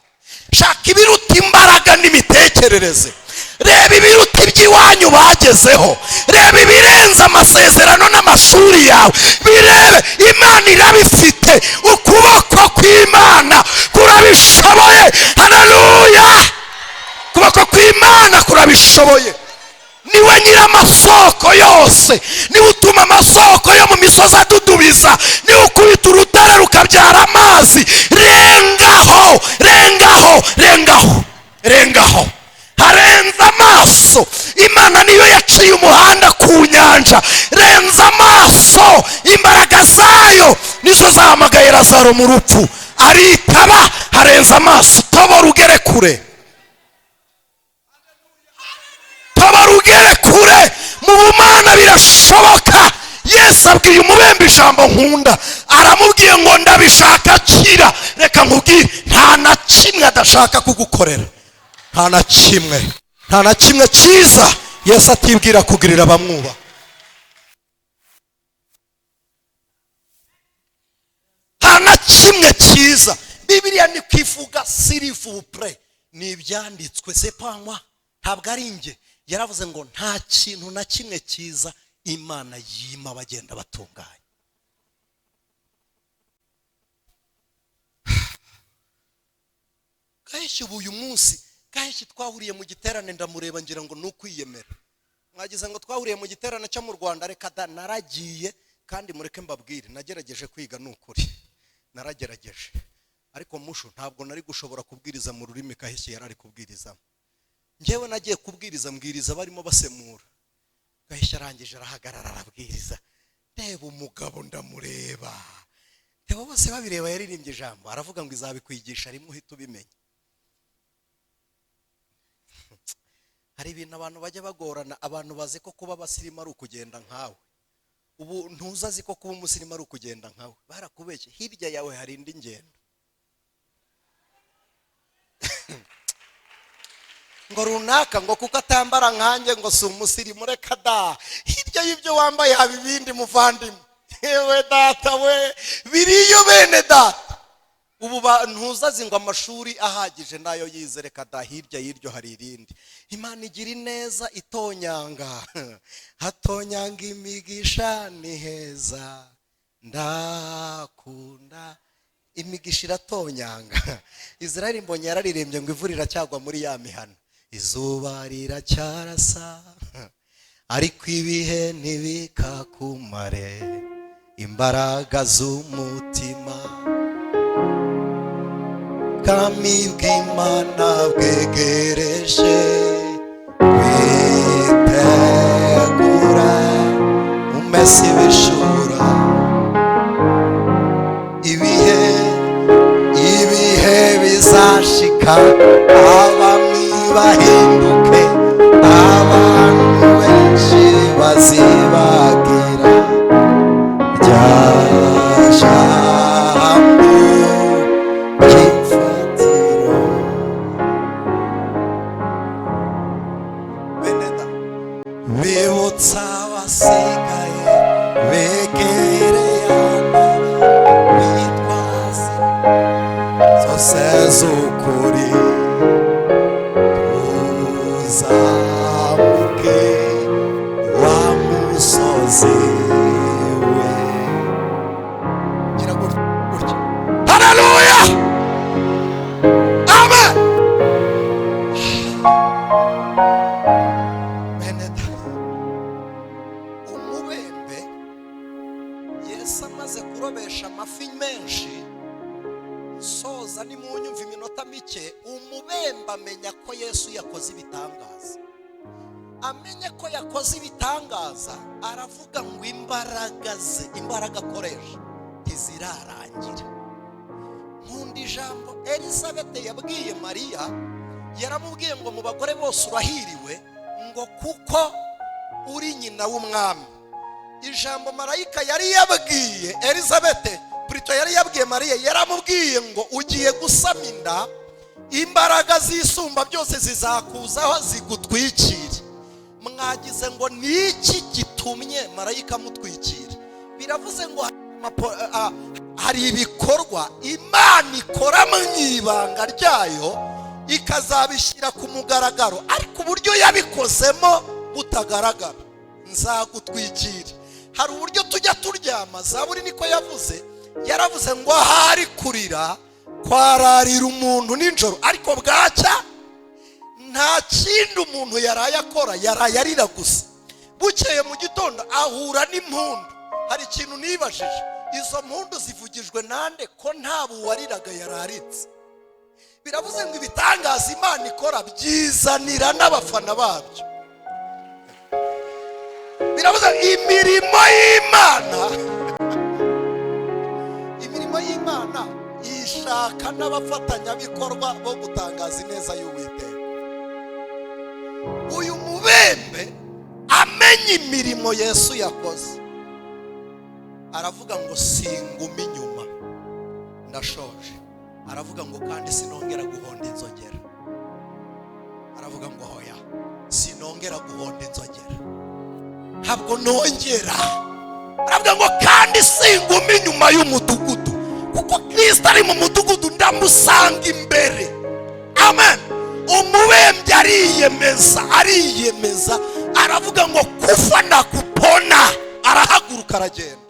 shaka ibiruta imbaraga n'imitekerereze, reba ibiruta iby'iwanyu bagezeho, reba ibirenze amasezerano n'amashuri yawe, birebe. Imana irabifite, ukuboko kw'Imana kurabishoboye. Haleluya! Ukuboko kw'Imana kurabishoboye. Niwe nyir'amasoko yose, niwe utuma amasoko yo mu misozi adudubiza, niwe ukubita urutare rukabyara amazi. Rengaho, rengaho, rengaho, rengaho, harenze amaso. Imana niyo yaciye umuhanda ku nyanja. Renza amaso, imbaraga zayo nizo zahamagaye Lazaro mu rupfu aritaba. Harenze amaso, tobora ugere kure, tobora ugere kure. Mu bumana birashoboka. Yesu abwiye umubembe ijambo nkunda, aramubwiye ngo ndabishaka kira. Reka nkubwire, nta na kimwe adashaka kugukorera, nta na kimwe, nta na kimwe cyiza Yesu atibwira kugirira abamwubaha. Nta na kimwe cyiza. Bibiliya ni kwivuga s'il vous plaît, ni ibyanditswe, c'est pas moi, ntabwo ari njye. Yaravuze ngo nta kintu na kimwe cyiza Imana yima abagenda batunganye. Gaheshyi ubu uyu munsi, Gaheshyi twahuriye mu giterane ndamureba ngira ngo ni ukwiyemera. Mwagize ngo twahuriye mu giterane cyo mu Rwanda, reka da, naragiye. Kandi mureke mbabwire, nagerageje kwiga ni ukuri, naragerageje, ariko mushu ntabwo nari gushobora kubwiriza mu rurimi Gaheshyi yari ari kubwirizamo. Njyewe nagiye kubwiriza, mbwiriza barimo basemura. Gaheshyi arangije arahagarara arabwiriza, ndeba umugabo ndamureba, ndeba bose babireba, yaririmbye ijambo aravuga ngo izabikwigisha rimwe uhita ubimenya. Hari ibintu abantu bajya bagorana, abantu bazi ko kuba abasirimu ari ukugenda nkawe. Ubu ntuzazi ko kuba umusirimu ari ukugenda nkawe, barakubeshye. Hirya yawe hari indi ngendo. Ngo runaka ngo kuko atambara nkanjye ngo si umusirimu, reka da. Hirya y'ibyo wambaye haba ibindi muvandimwe. Yewe data we, biriyo bene data. Ubu ntuzazi ngo amashuri ahagije nayo yize, reka da. Hirya y'iryo hari irindi. Imana igira ineza itonyanga, hatonyanga imigisha ni heza, ndakunda imigisha iratonyanga. Israel Mbonyi yararirimbye ngo imvura iracyagwa muri ya mihana, izuba riracyarasa ariko ibihe ntibikakumare, imbaraga z'umutima bwami bw'Imana bwegereje, witegura umese ibishura. Ibihe ibihe bizashika, abami bahinduke, abantu benshi bazibagira rya jambo ry'imfatiro. Beneda bibutsa abasigaye begereye bitwaza zose z'ukuri, tuzamuke wa musozi. Nsoza nimunyumva iminota mike. Umubembe amenya ko Yesu yakoze ibitangaza, amenye ko yakoze ibitangaza, aravuga ngo imbaraga ze, imbaraga akoresha ntizirarangira. Nkunda ijambo Elizabeth yabwiye Mariya, yaramubwiye ngo mu bagore bose urahiriwe, ngo kuko uri nyina w'umwami. Ijambo marayika yari yabwiye Elizabeth, Prito yari yabwiye Mariya, yaramubwiye ngo ugiye gusama inda, imbaraga zisumba byose zizakuzaho zigutwikire. Mwagize ngo niki gitumye marayika amutwikira? Biravuze ngo hari ibikorwa Imana ikora mu ibanga ryayo ikazabishyira ku mugaragaro, ariko uburyo yabikozemo butagaragara. Nzagutwikira. Hari uburyo tujya turyama, Zaburi niko yavuze, yaravuze ngo ahari kurira kwararira umuntu nijoro, ariko bwacya nta kindi umuntu yaraye akora, yaraye arira gusa. Bukeye mu gitondo ahura n'impundu. Hari ikintu nibajije, izo mpundu zivugijwe nande ko nta buwariraga yararitse? Biravuze ngo ibitangaza Imana ikora byizanira n'abafana babyo. Biravuze imirimo y'Imana, imirimo y'Imana ishaka n'abafatanyabikorwa bo gutangaza ineza y'Uwiteka. Uyu mubembe amenye imirimo Yesu yakoze, aravuga ngo singuma inyuma, ndashoje. Aravuga ngo kandi sinongera guhonda inzogera. Aravuga ngo hoya, sinongera guhonda inzogera, ntabwo nongera. Aravuga ngo kandi singuma inyuma y'umudugudu, kuko Kristo ari mu mudugudu, ndamusanga imbere. Amen. Umubembye ariyemeza, ariyemeza, aravuga ngo kufa na kupona. Arahaguruka aragenda.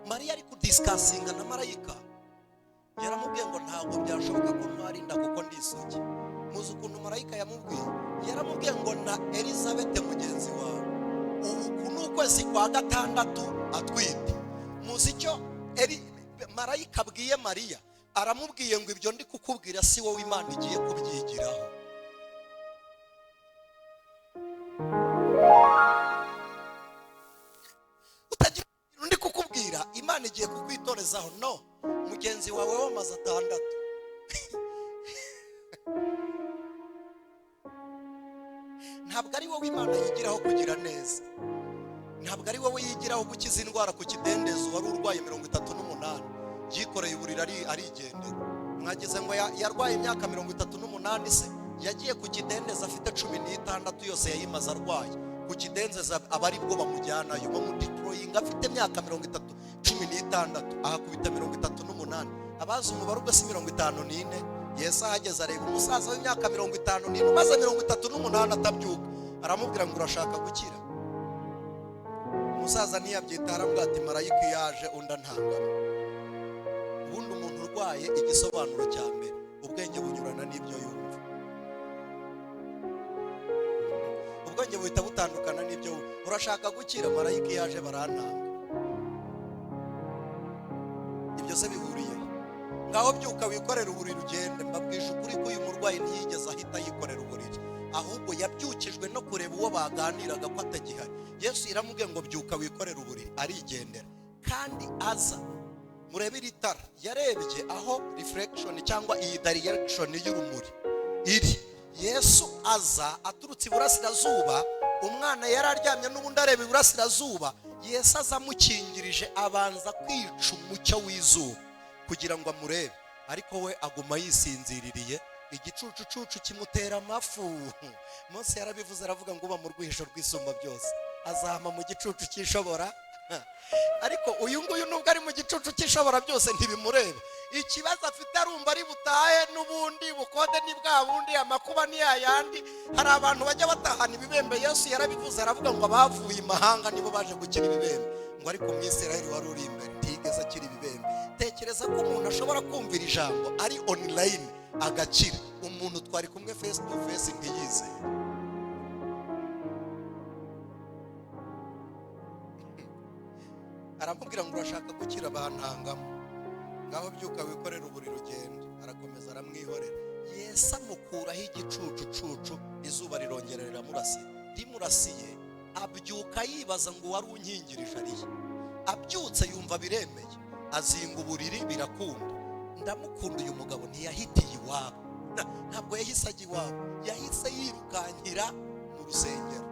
Mariya ari kudisikasinga na marayika, yaramubwiye ngo ntabwo byashoboka ko ntwarinda kuko ndi isugi. Muzi ukuntu marayika yamubwiye? Yaramubwiye ngo na Elizabeth mugenzi wawe ubu ni ukwezi kwa gatandatu atwite. Muzi icyo marayika abwiye Mariya? Aramubwiye ngo ibyo ndi kukubwira si wowe Imana igiye kubyigiraho. Utagira ndi kukubwira, Imana igiye kukwitorezaho. No, mugenzi wawe w'amazi 6. Ntabwo ari wowe Imana yigiraho kugira neza, ntabwo ari wowe yigiraho gukiza indwara ku kidendezi wari urwaye 38 yikoreye uburiri arigendera. Mwagize ngo yarwaye imyaka 38 se? Yagiye ku kidendezi afite 16 yose yayimaze arwaye. Ku kidendezi aba ari bwo bamujyanayo, bamudeployinga afite imyaka 16, ahakubita 38. Abazi umubare ubwo si 54. Yesu ahageze areba umusaza w'imyaka 54 umaze 38 atabyuka, aramubwira ngo urashaka gukira? Umusaza ntiyabyita, aramubwira ati marayika yaje undi antangamo. Ubundi umuntu urwaye igisobanuro cya mbere, ubwenge bunyurana n'ibyo yumva, ubwenge buhita butandukana n'ibyo wumva. Urashaka gukira? Marayika yaje barantanga. Ibyo se bihuriye? Ngaho byuka wikorera uburiri ugende. Mbabwije ukuri ko uyu murwayi ntiyigeze ahita yikorera uburiri, ahubwo yabyukijwe no kureba uwo baganiraga ko atagihari. Yesu iramubwiye ngo byuka wikorera uburiri, arigendera. Kandi aza murebe iri tara, yarebye aho reflection cyangwa iyi direction y'urumuri iri. Yesu aza aturutse iburasirazuba, umwana yari aryamye n'ubundi areba iburasirazuba. Yesu aza amukingirije, abanza kwica umucyo w'izuba kugira ngo amurebe, ariko we aguma yisinziririye. Igicucucucu kimutera amafu. Mose yarabivuze, aravuga ngo uba mu rwihisho rw'isumba byose azahama mu gicucu cy'ishobora. Ariko uyu nguyu nubwo ari mu gicucu cy'ishobora byose ntibimureba. Ikibazo afite arumva ari butahe n'ubundi bukode ni bwa bundi, amakuba ni yayandi. Hari abantu bajya batahana ibibembe. Yesu yarabivuze, aravuga ngo abavuye imahanga nibo baje gukira ibibembe, ngo ariko Umwisirayeli wari uri imbere ntigeze akira ibibembe. Tekereza ko umuntu ashobora kumvira ijambo ari online agakira, umuntu twari kumwe face to face ntiyizere. Aramubwira ngo urashaka gukira, bantangamo, ngaho byuka wikorere uburiri ugende. Arakomeza aramwihorera. Yesu amukuraho igicucucucu, izuba rirongera riramurasiye. Rimurasiye abyuka yibaza ngo wari unkingirije ariye. Abyutse yumva biremeye, azinga uburiri birakunda. Ndamukunda uyu mugabo, ntiyahitiye iwabo, ntabwo yahise ajya iwabo, yahise yirukankira mu rusengero.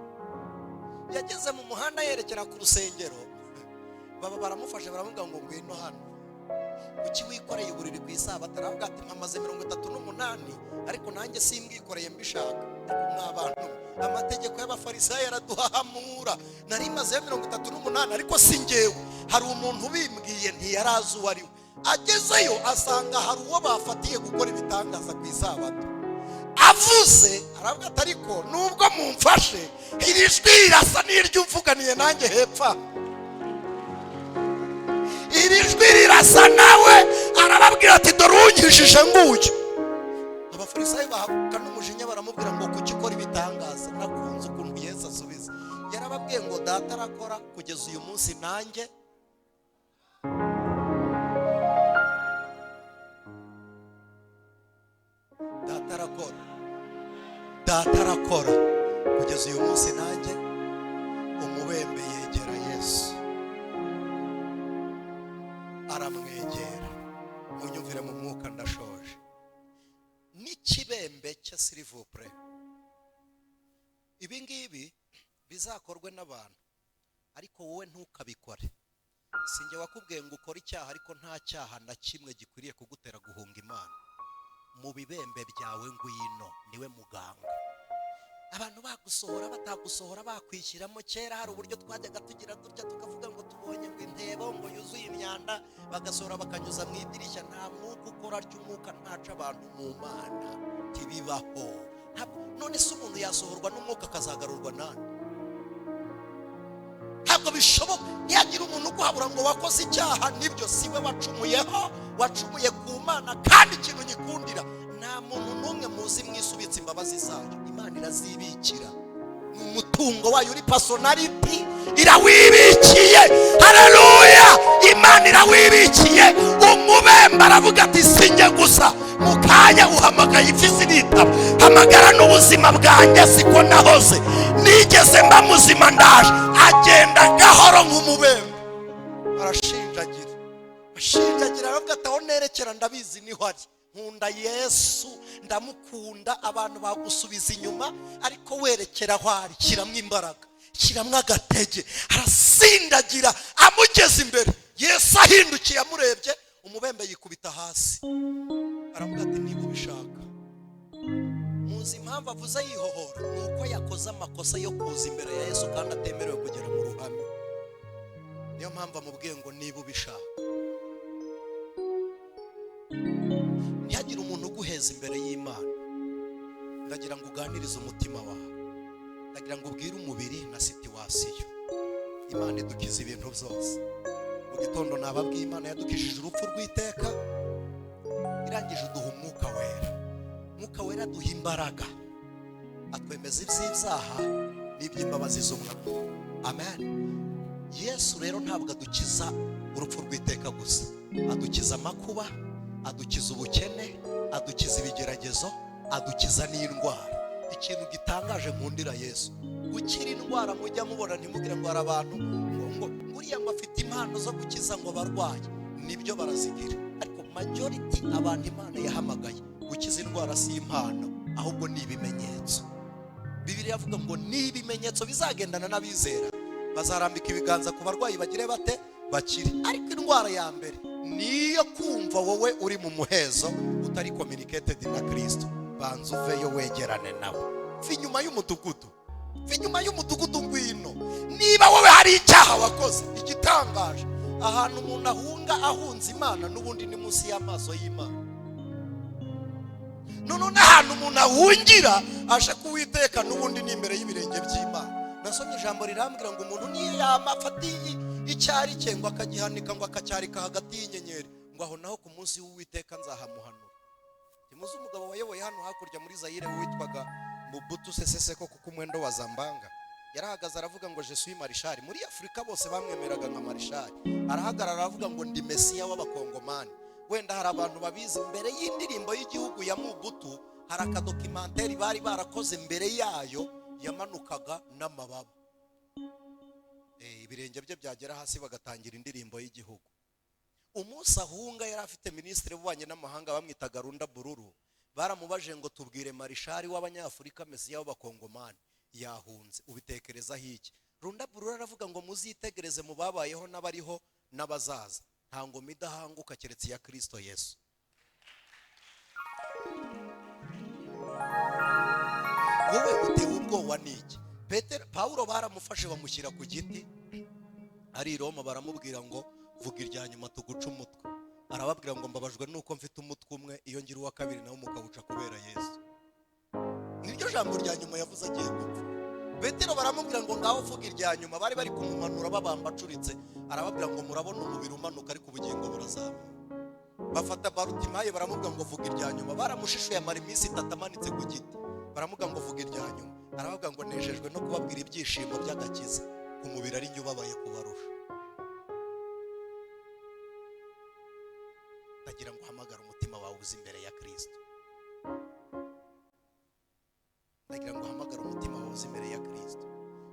Yageze mu muhanda yerekera ku rusengero, baba baramufashe baramubwira ngo ngwino hano, kuki wikoreye uburiri ku isabato? Aravuga ati mpamaze 38, ariko nanjye simbwikoreye mbishaka. Ariko mwa bantu, amategeko y'abafarisayo yaraduhahamura. Nari mazeyo 38, ariko si njyewe, hari umuntu ubimbwiye, ntiyarazi uwo ari we. Agezeyo asanga hari uwo bafatiye gukora ibitangaza ku isabato. Avuze aravuga ati ariko nubwo mumfashe, iri jwi rirasa n'iryo umvuganiye nanjye hepfo, iri jwi rirasa nawe. Arababwira ati dore unkijije nguyu. Abafarisayo bahaguruka n'umujinya, baramubwira ngo kuki ukora ibitangaza? Nakunze ukuntu Yesu asubiza. Yarababwiye ngo data arakora kugeza uyu munsi, nanjye data arakora, data arakora kugeza uyu munsi nanjye. Umubembe yegera Yesu, aramwegera. Munyumvire mu mwuka, ndashoje. N'ikibembe cya s'il vous plaît, ibi ngibi bizakorwe n'abantu, ariko wowe ntukabikore. Sinjye wakubwiye ngo ukore icyaha, ariko nta cyaha na kimwe gikwiriye kugutera guhunga Imana. Mu bibembe byawe ngwino, niwe muganga. Abantu bagusohora batagusohora bakwishyiramo. Kera hari uburyo twajyaga tugira dutya, tukavuga ngo tubonye ngo intebo ngo yuzuye imyanda, bagasohora bakanyuza mu idirishya. Nta mwuka ukora atyo, umwuka ntaca abantu mu Mana, ntibibaho. None se umuntu yasohorwa n'umwuka akazagarurwa nande? Ntabwo bishoboka. Ntiyagira umuntu uguhabura ngo wakoze icyaha, nibyo si we wacumuyeho, wacumuye ku Mana. Kandi ikintu nyikundira, nta muntu n'umwe muzi mwisubitse imbabazi zayo. Imana irazibikira, ni umutungo wayo uri personality, irawibikiye. Haleluya, Imana irawibikiye. Umubembe aravuga ati sinjye gusa, mu kanya uhamagaye impyisi nitaba, hamagara n'ubuzima bwanjye, siko nahoze nigeze mba muzima, ndaje. Agenda gahoro nk'umubembe, arashinjagira, ashinjagira, aravuga ati aho nerekera ndabizi niho ari. Nkunda Yesu, ndamukunda. Abantu bagusubiza inyuma, ariko werekera aho ari, shyiramo imbaraga, shyiramo agatege. Arasindagira, amugeze imbere Yesu ahindukiye amurebye, umubembe yikubita hasi, aravuga ati niba ubishaka. Muzi impamvu avuze yihohora? Ni uko yakoze amakosa yo kuza imbere ya Yesu kandi atemerewe kugera mu ruhame. Niyo mpamvu amubwiye ngo niba ubishaka. Ntihagire umuntu uguheza imbere y'Imana. Ndagira ngo uganirize umutima wawe, ndagira ngo ubwire umubiri na situation. Imana idukiza ibintu byose. Mu gitondo nababwiye, Imana yadukijije urupfu rw'iteka, irangije uduha umwuka wera. Umwuka wera aduha imbaraga, atwemeza iby'ibyaha n'iby'imbabazi z'umwami. Amen. Yesu rero ntabwo adukiza urupfu rw'iteka gusa, adukiza amakuba, adukiza ubukene, adukiza ibigeragezo, adukiza n'indwara. Ikintu gitangaje nkundira Yesu, gukira indwara mujya mubona, ntimugire ngo hari abantu ngo nguriya ngo afite impano zo gukiza ngo abarwayi, nibyo barazigira, ariko majority abantu Imana yahamagaye gukiza indwara si impano, ahubwo ni ibimenyetso. Bibiliya avuga ngo ni ibimenyetso bizagendana n'abizera, bazarambika ibiganza ku barwayi bagire bate? Bakire. Ariko indwara ya mbere niyo kumva wowe uri mu muhezo, utari communicated na Kristo. Banza uveyo, wegerane nawe, va inyuma y'umudugudu, va inyuma y'umudugudu, ngwino. Niba wowe hari icyaha wakoze, igitangaje ahantu umuntu ahunga ahunze Imana n'ubundi ni munsi y'amaso y'Imana. None n'ahantu umuntu ahungira aje kuwiteka n'ubundi ni imbere y'ibirenge by'Imana. Nasomye ijambo rirambwira ngo umuntu niyo yama afata icyari cye ngo akagihanika, ngo akacyarika hagati y'inyenyeri, ngo aho naho ku munsi w'Uwiteka nzahamuhanura. Ntimuzi umugabo wayoboye hano hakurya muri Zayire witwaga Mobutu Sese Seko kuko umwendo wa Zambanga? Yarahagaze aravuga ngo "Je suis Marshal." Muri Afurika bose bamwemeraga nka Marshal. Arahagarara aravuga ngo "Ndi Mesiya w'Abakongomani." Wenda hari abantu babizi, mbere y'indirimbo y'igihugu ya Mobutu hari akadocumentary bari barakoze mbere yayo. Yamanukaga n'amababa, ibirenge bye byagera hasi bagatangira indirimbo y'igihugu. Umunsi ahunga yari afite minisitiri w'ububanyi n'amahanga bamwitaga Runda Bururu. Baramubaje ngo "Tubwire, Marshal w'Abanyafurika, Mesiya w'Abakongomani yahunze, ubitekerezaho iki?" Runda Bururu aravuga ngo "Muzitegereze mu babayeho n'abariho n'abazaza, nta ngoma idahanguka keretse iya Kirisito Yesu." Wowe utewe ubwoba n'iki? Petero, Pawulo baramufashe bamushyira ku giti ari i Roma, baramubwira ngo "Vuga irya nyuma tuguce umutwe." Arababwira ngo "Mbabajwe nuko mfite umutwe umwe, iyo ngira uwa kabiri nawo mukawuca kubera Yesu." Niryo jambo rya nyuma yavuze agiye gupfa. Petero baramubwira ngo "Ngaho vuga irya nyuma." Bari bari kumumanura babamba acuritse. Arababwira ngo "Murabona umubiri umanuka, ariko ubugingo burazamuka." Bafata Barutimayi baramubwira ngo "Vuga irya nyuma." Baramushishuye amara iminsi 3 amanitse ku giti. Baramubwira ngo "Vuga irya nyuma." Arababwira ngo "Nejejwe no kubabwira ibyishimo by'agakiza, umubiri ari njye ubabaye kubarusha." Ndagira ngo uhamagare umutima wawe uze imbere ya Kirisito. Ndagira ngo uhamagare umutima wawe uze imbere ya Kirisito.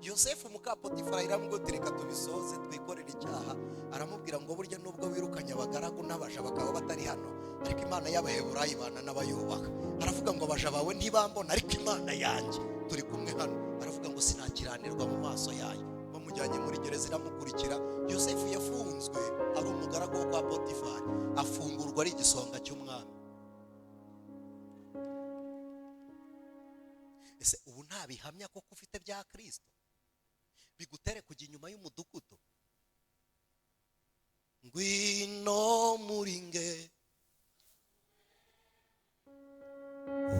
Yosefu, muka Potifara iramubwira ati "Reka tubisoze, twikorere icyaha." Aramubwira ngo "Burya nubwo wirukanye abagaragu n'abaja bakaba batari hano, ariko Imana y'Abaheburayi ibana n'abayubaha." Aravuga ngo "Abaja bawe ntibambona, ariko Imana yanjye turi kumwe hano." Aravuga ngo "Sinakiranirwa mu maso yayo." Bamujyanye muri gereza iramukurikira. Yosefu yafunzwe ari umugaragu wo kwa Potifari, afungurwa ari igisonga cy'umwami. Ese ubu nta bihamya koko ufite bya Kirisito bigutere kujya inyuma y'umudugudu? Ngwino muri nge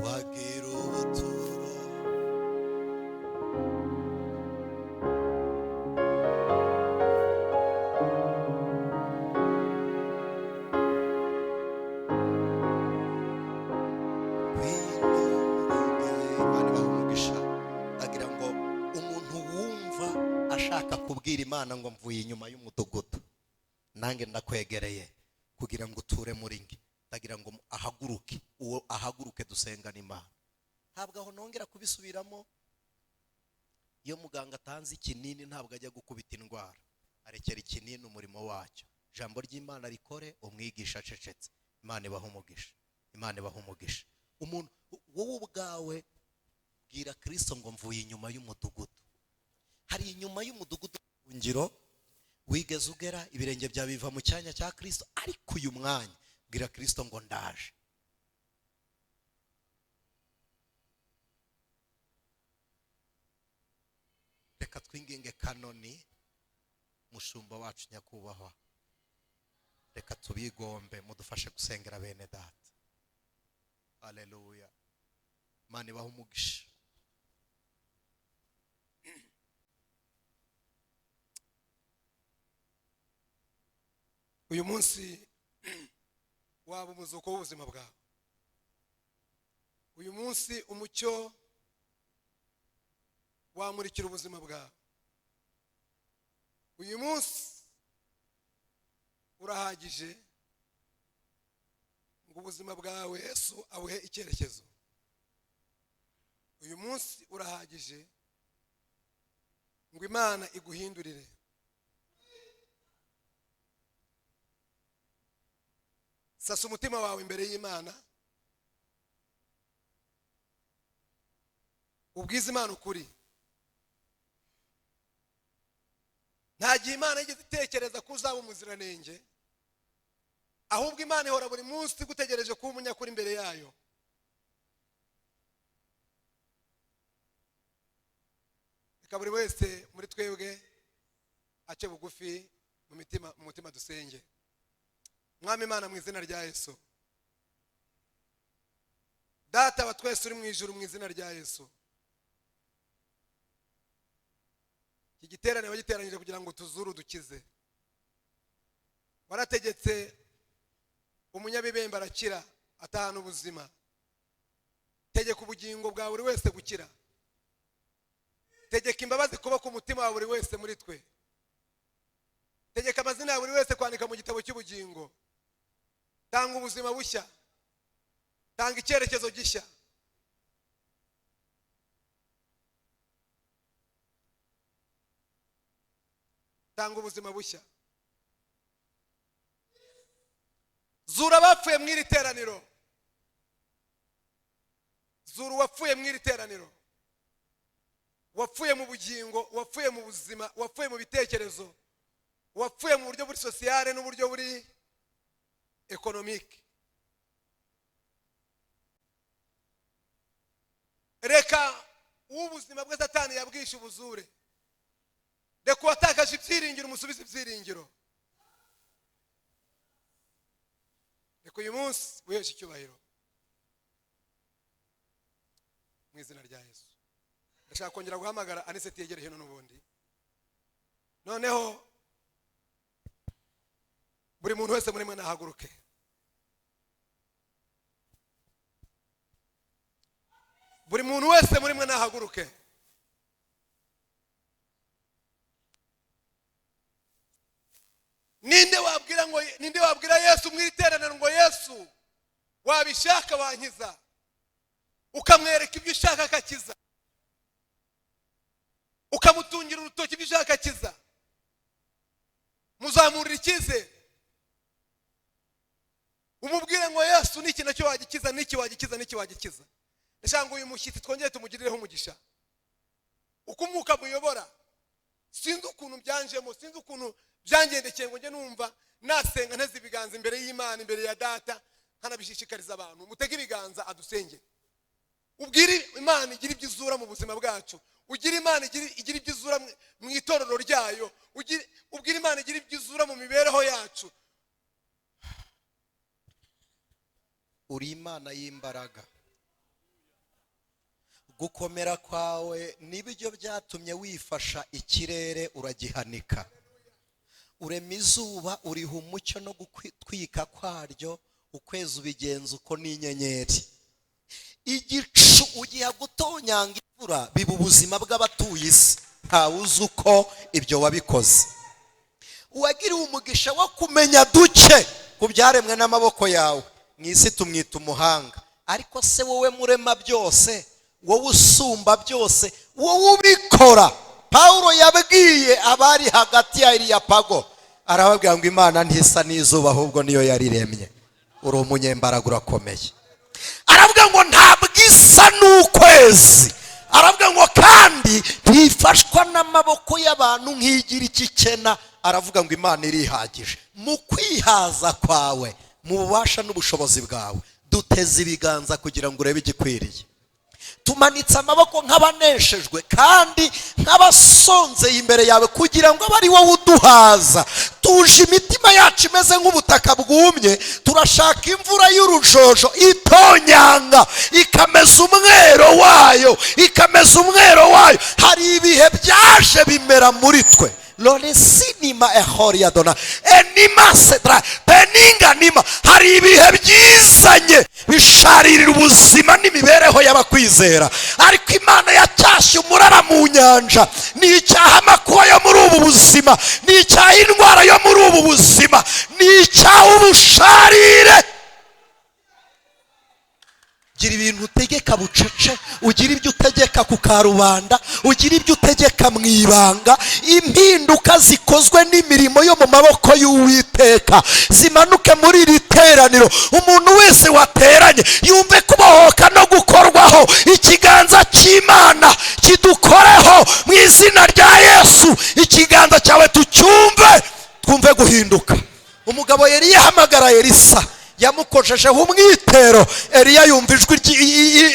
wagira ubuturo. Ngwino muri nge. Imana ibahe umugisha. Ndagira ngo umuntu wumva ashaka kubwira Imana ngo "Mvuye inyuma y'umudugudu, nanjye ndakwegereye kugira ngo uture muri nge," ndagira ngo ahaguruke, uwo ahaguruke dusengane Imana. Ntabwo aho nongera kubisubiramo. Iyo muganga atanze ikinini ntabwo ajya gukubita indwara, arekera ikinini umurimo wacyo. Ijambo ry'Imana rikore, umwigisha acecetse. Imana ibaha umugisha, Imana ibaha umugisha. Umuntu wowe ubwawe bwira Kirisito ngo "Mvuye inyuma y'umudugudu." Hari inyuma y'umudugudu ngiro wigeze ugera, ibirenge byawe biva mu cyanya cya Kirisito, ariko uyu mwanya bwira Kirisito ngo "Ndaje." Reka twinginge Kanoni, mushumba wacu nyakubahwa, reka tubigombe mudufashe gusengera bene data. Aleluya, Imana ibahe umugisha. Uyu munsi waba umuzuko w'ubuzima bwawe. Uyu munsi umucyo wamurikira ubuzima bwawe. Uyu munsi urahagije ngo ubuzima bwawe Yesu abuhe icyerekezo. Uyu munsi urahagije ngo Imana iguhindurire. Sasa umutima wawe imbere y'Imana, ubwize Imana ukuri. Nta gihe Imana yigeze itekereza ko uzaba umuziranenge, ahubwo Imana ihora buri munsi igutegereje kuba umunyakuri imbere yayo. Reka buri wese muri twebwe ace bugufi mu mutima dusenge. Mwami Imana, mu izina rya Yesu, Data wa twese uri mu ijuru, mu izina rya Yesu, iki giterane wagiteranyije kugira ngo tuzure, udukize. Warategetse, umunyabibembe arakira, atahana ubuzima. Tegeka ubugingo bwa buri wese gukira. Tegeka imbabazi kuba ku mutima wa buri wese muri twe. Tegeka amazina ya buri wese kwandika mu gitabo cy'ubugingo. Tanga ubuzima bushya, tanga icyerekezo gishya. Tanga ubuzima bushya. Zura abapfuye mu iri teraniro. Zura uwapfuye mu iri teraniro, wapfuye mu bugingo, wapfuye mu buzima, wapfuye mu bitekerezo, wapfuye mu buryo buri sociale n'uburyo buri économique. Reka ubuzima bwe Satani yabwishe ubuzure. Reka uwatakaje ibyiringiro umusubize ibyiringiro. Reka uyu munsi wiheshe icyubahiro mu izina rya Yesu. Ndashaka kongera guhamagara Aniseti yegere hino n'ubundi. Noneho buri muntu wese muri mwe nahaguruke. Buri muntu wese muri mwe nahaguruke. Ninde wabwira Yesu mu iteraniro ngo Yesu wabishaka wankiza, ukamwereka ibyo ushaka akakiza, ukamutungira urutoki ibyo ushaka akiza, muzamurira icyizere, umubwire ngo Yesu niki nacyo wagikiza, niki wagikiza, niki wagikiza. Ndashaka ngo uyu mushyitsi twongere tumugirireho umugisha. Uko umwuka muyobora, sinzi ukuntu byanjemo, sinzi ukuntu byangendekeye ngo njye numva nasenga nteze ibiganza imbere y'Imana, imbere ya Data, nkanabishishikariza abantu. Mutege ibiganza adusenge. Ubwire Imana igira ibyo izura mu buzima bwacu, ugira Imana igira ibyo izura mu itorero ryayo, ubwire Imana igira ibyo izura mu mibereho yacu. Uri Imana y'imbaraga. Gukomera kwawe nibyo byatumye wifasha ikirere uragihanika. Urema izuba uriha umucyo no gutwika kwaryo, ukwezi ubigenza uko n'inyenyeri. Igicu ugiha gutonyanga imvura, biba ubuzima bw'abatuye isi. Ntawe uzi uko ibyo wabikoze. Uwagiriwe umugisha wo kumenya duke ku byaremwe n'amaboko yawe, mu isi tumwita umuhanga. Ariko se wowe murema byose, wowe usumba byose, wowe ubikora. Paulo yabwiye abari hagati ya Areopago, arababwira ngo Imana ntisa n'izuba ahubwo niyo yariremye. Uri umunyembaraga urakomeye. Aravuga ngo ntabwo isa n'ukwezi. Aravuga ngo kandi ntifashwa n'amaboko y'abantu nk'igira ikikena. Aravuga ngo Imana irihagije. Mu kwihaza kwawe, mu bubasha n'ubushobozi bwawe, duteze ibiganza kugira ngo urebe igikwiriye. Tumanitse amaboko nk'abaneshejwe kandi nk'abasonzeye imbere yawe, kugira ngo abe ari wowe uduhaza. Tuje imitima yacu imeze nk'ubutaka bwumye, turashaka imvura y'urujojo itonyanga ikameza umwero wayo, ikameza umwero wayo. Hari ibihe byaje bimera muri twe. Lore sinima ehoria dona enima sedra peninga nima. Hari ibihe byizanye bisharirira ubuzima n'imibereho y'abakwizera, ariko Imana yacyashye umuraba mu nyanja. Ni icyaha amakuba yo muri ubu buzima, ni icyaha indwara yo muri ubu buzima, ni icyaha ubusharire. Gira ibintu utegeka bucece, ugira ibyo utegeka ku karubanda, ugira ibyo utegeka mu ibanga. Impinduka zikozwe n'imirimo yo mu maboko y'Uwiteka zimanuke muri iri teraniro. Umuntu wese wateranye yumve kubohoka no gukorwaho. Ikiganza cy'Imana kidukoreho mu izina rya Yesu. Ikiganza cyawe tucyumve, twumve guhinduka. Umugabo yari yahamagara Elisa, yamukojejeho umwitero. Eliya yumva ijwi,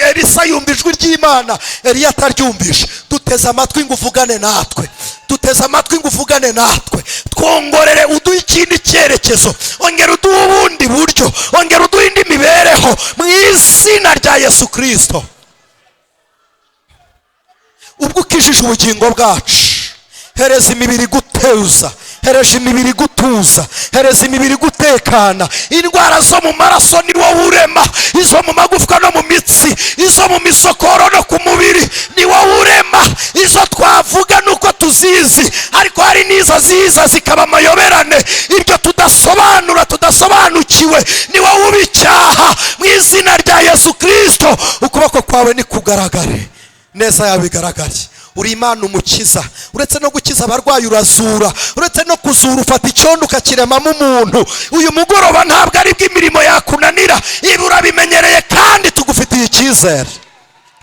Elisa yumva ijwi ry'Imana, Eliya ataryumvishe. Duteze amatwi ngo uvugane natwe, duteze amatwi ngo uvugane natwe. Twongorere, uduhe ikindi cyerekezo, ongera uduhe ubundi buryo, ongera uduhe indi mibereho mu izina rya Yesu Kristo. Ubwo ukijije ubugingo bwacu, hereza imibiri guteuza, Hereje imibiri gutuza, hereza imibiri gutekana. Indwara zo mu maraso ni wowe urema, izo mu magufwa no mu mitsi, izo mu misokoro no ku mubiri ni wowe urema. Izo twavuga nuko tuzizi, ariko hari n'izo ziza zikaba amayoberane, ibyo tudasobanura, tudasobanukiwe, ni wowe ubicyaha. Mu izina rya Yesu Kristo, ukuboko kwawe nikugaragare, neza yawe igaragare. Uri Imana umukiza, uretse no gukiza abarwayi urazura, uretse no kuzura ufata icyondo ukakiremamo umuntu. Uyu mugoroba ntabwo ari bw'imirimo yakunanira, ibi urabimenyereye kandi tugufitiye icyizere,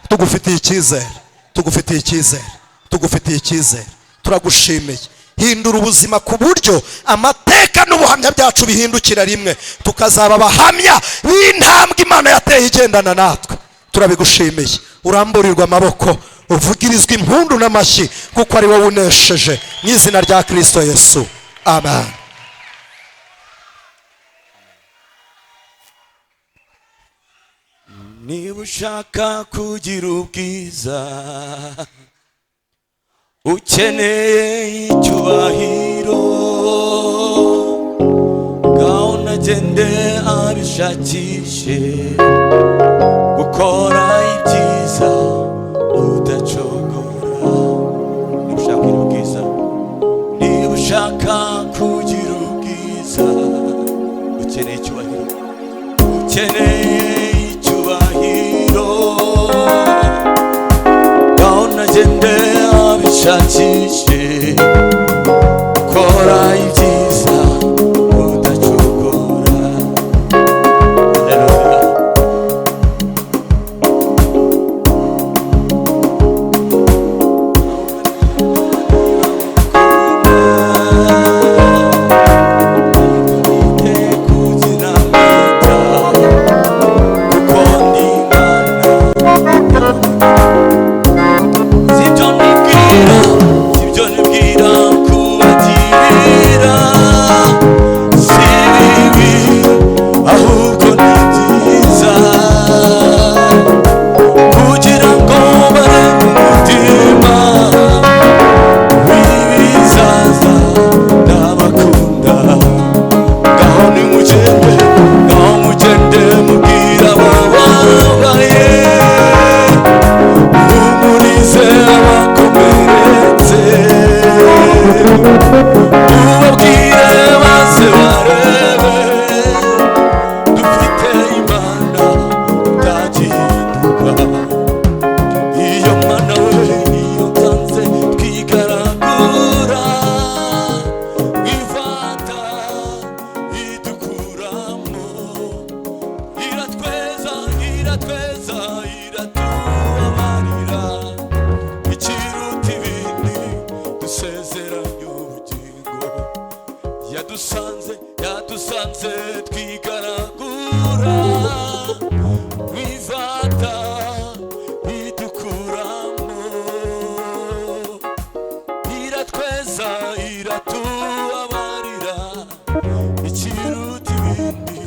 tugufitiye icyizere, tugufitiye icyizere, tugufitiye icyizere. Turagushimiye. Hindura ubuzima ku buryo amateka n'ubuhamya byacu bihindukira rimwe, tukazaba abahamya b'intambwe Imana yateye igendana natwe. Turabigushimiye. Uramburirwa amaboko, uvugirizwa impundu n'amashyi, kuko ari wowe unesheje. Mu izina rya Kristo Yesu, amen. Niba ushaka kugira ubwiza, ukeneye icyubahiro, ngaho nagende abishakishe, gukora ibyiza udacogora. Niba ushaka kugira ubwiza, niba ushaka kugira ubwiza, ukeneye icyubahiro, ukeneye icyubahiro, ngaho nagende abishakishe, gukora ibyiza udacogora. Haleluya. Kugira ngo bare mu mutima w'ibizaza, ndabakunda. Ngaho nimugende, ngaho mugende mubwira abababaye, muhumurize abakomeretse, mubabwire maze barebe, dufite Imana itagihinduka. Iyo Mana we, iyo nsanze twigaragura, ifata idukuramo, iratweza, iratweza, iratubabarira, ikiruta ibindi dusezeranye ubugingo. Yadusanze, yadusanze twigaragura, mwivata idukuramo, iratweza, iratubabarira, ikiruta ibindi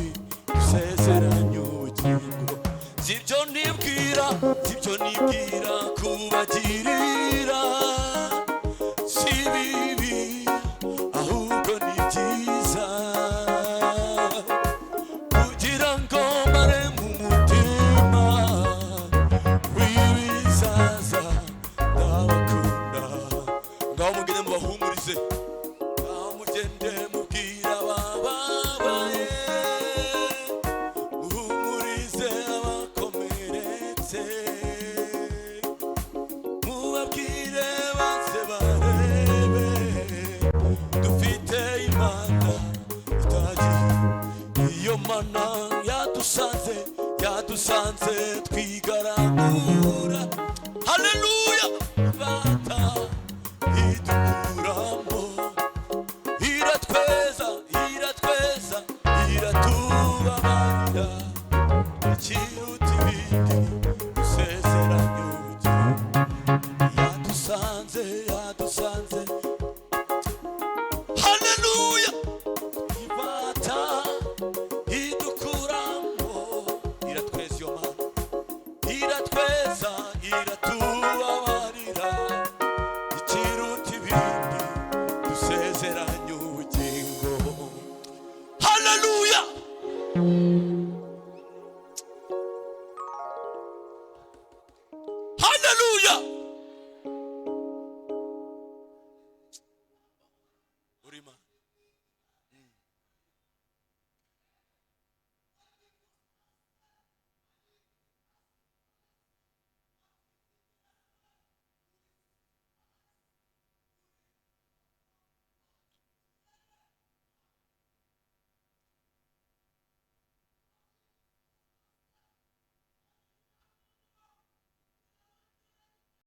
dusezeranye ubugingo. Sibyo nibwira, sibyo nibwira kubagirira, si bibi ahubwo ni byiza, kugira ngo mare mu mutima w'ibizaza, ndabakunda. Ngaho mugende mubahumurize, ngaho mugende mubwira abababaye, muhumurize abakomeretse, mubabwire maze barebe, dufite Imana itagira. Iyo Mana yadusanze, yadusanze twigaragura, haleluya, bata idukuramo, iratweza, iratweza, iratubabarira, ikiruta ibindi dusezeranye ubugingo. Yadusanze, yadusanze, haleluya, ibata idukuramo, iratweza. Iyo Mana iratweza, iratubabarira.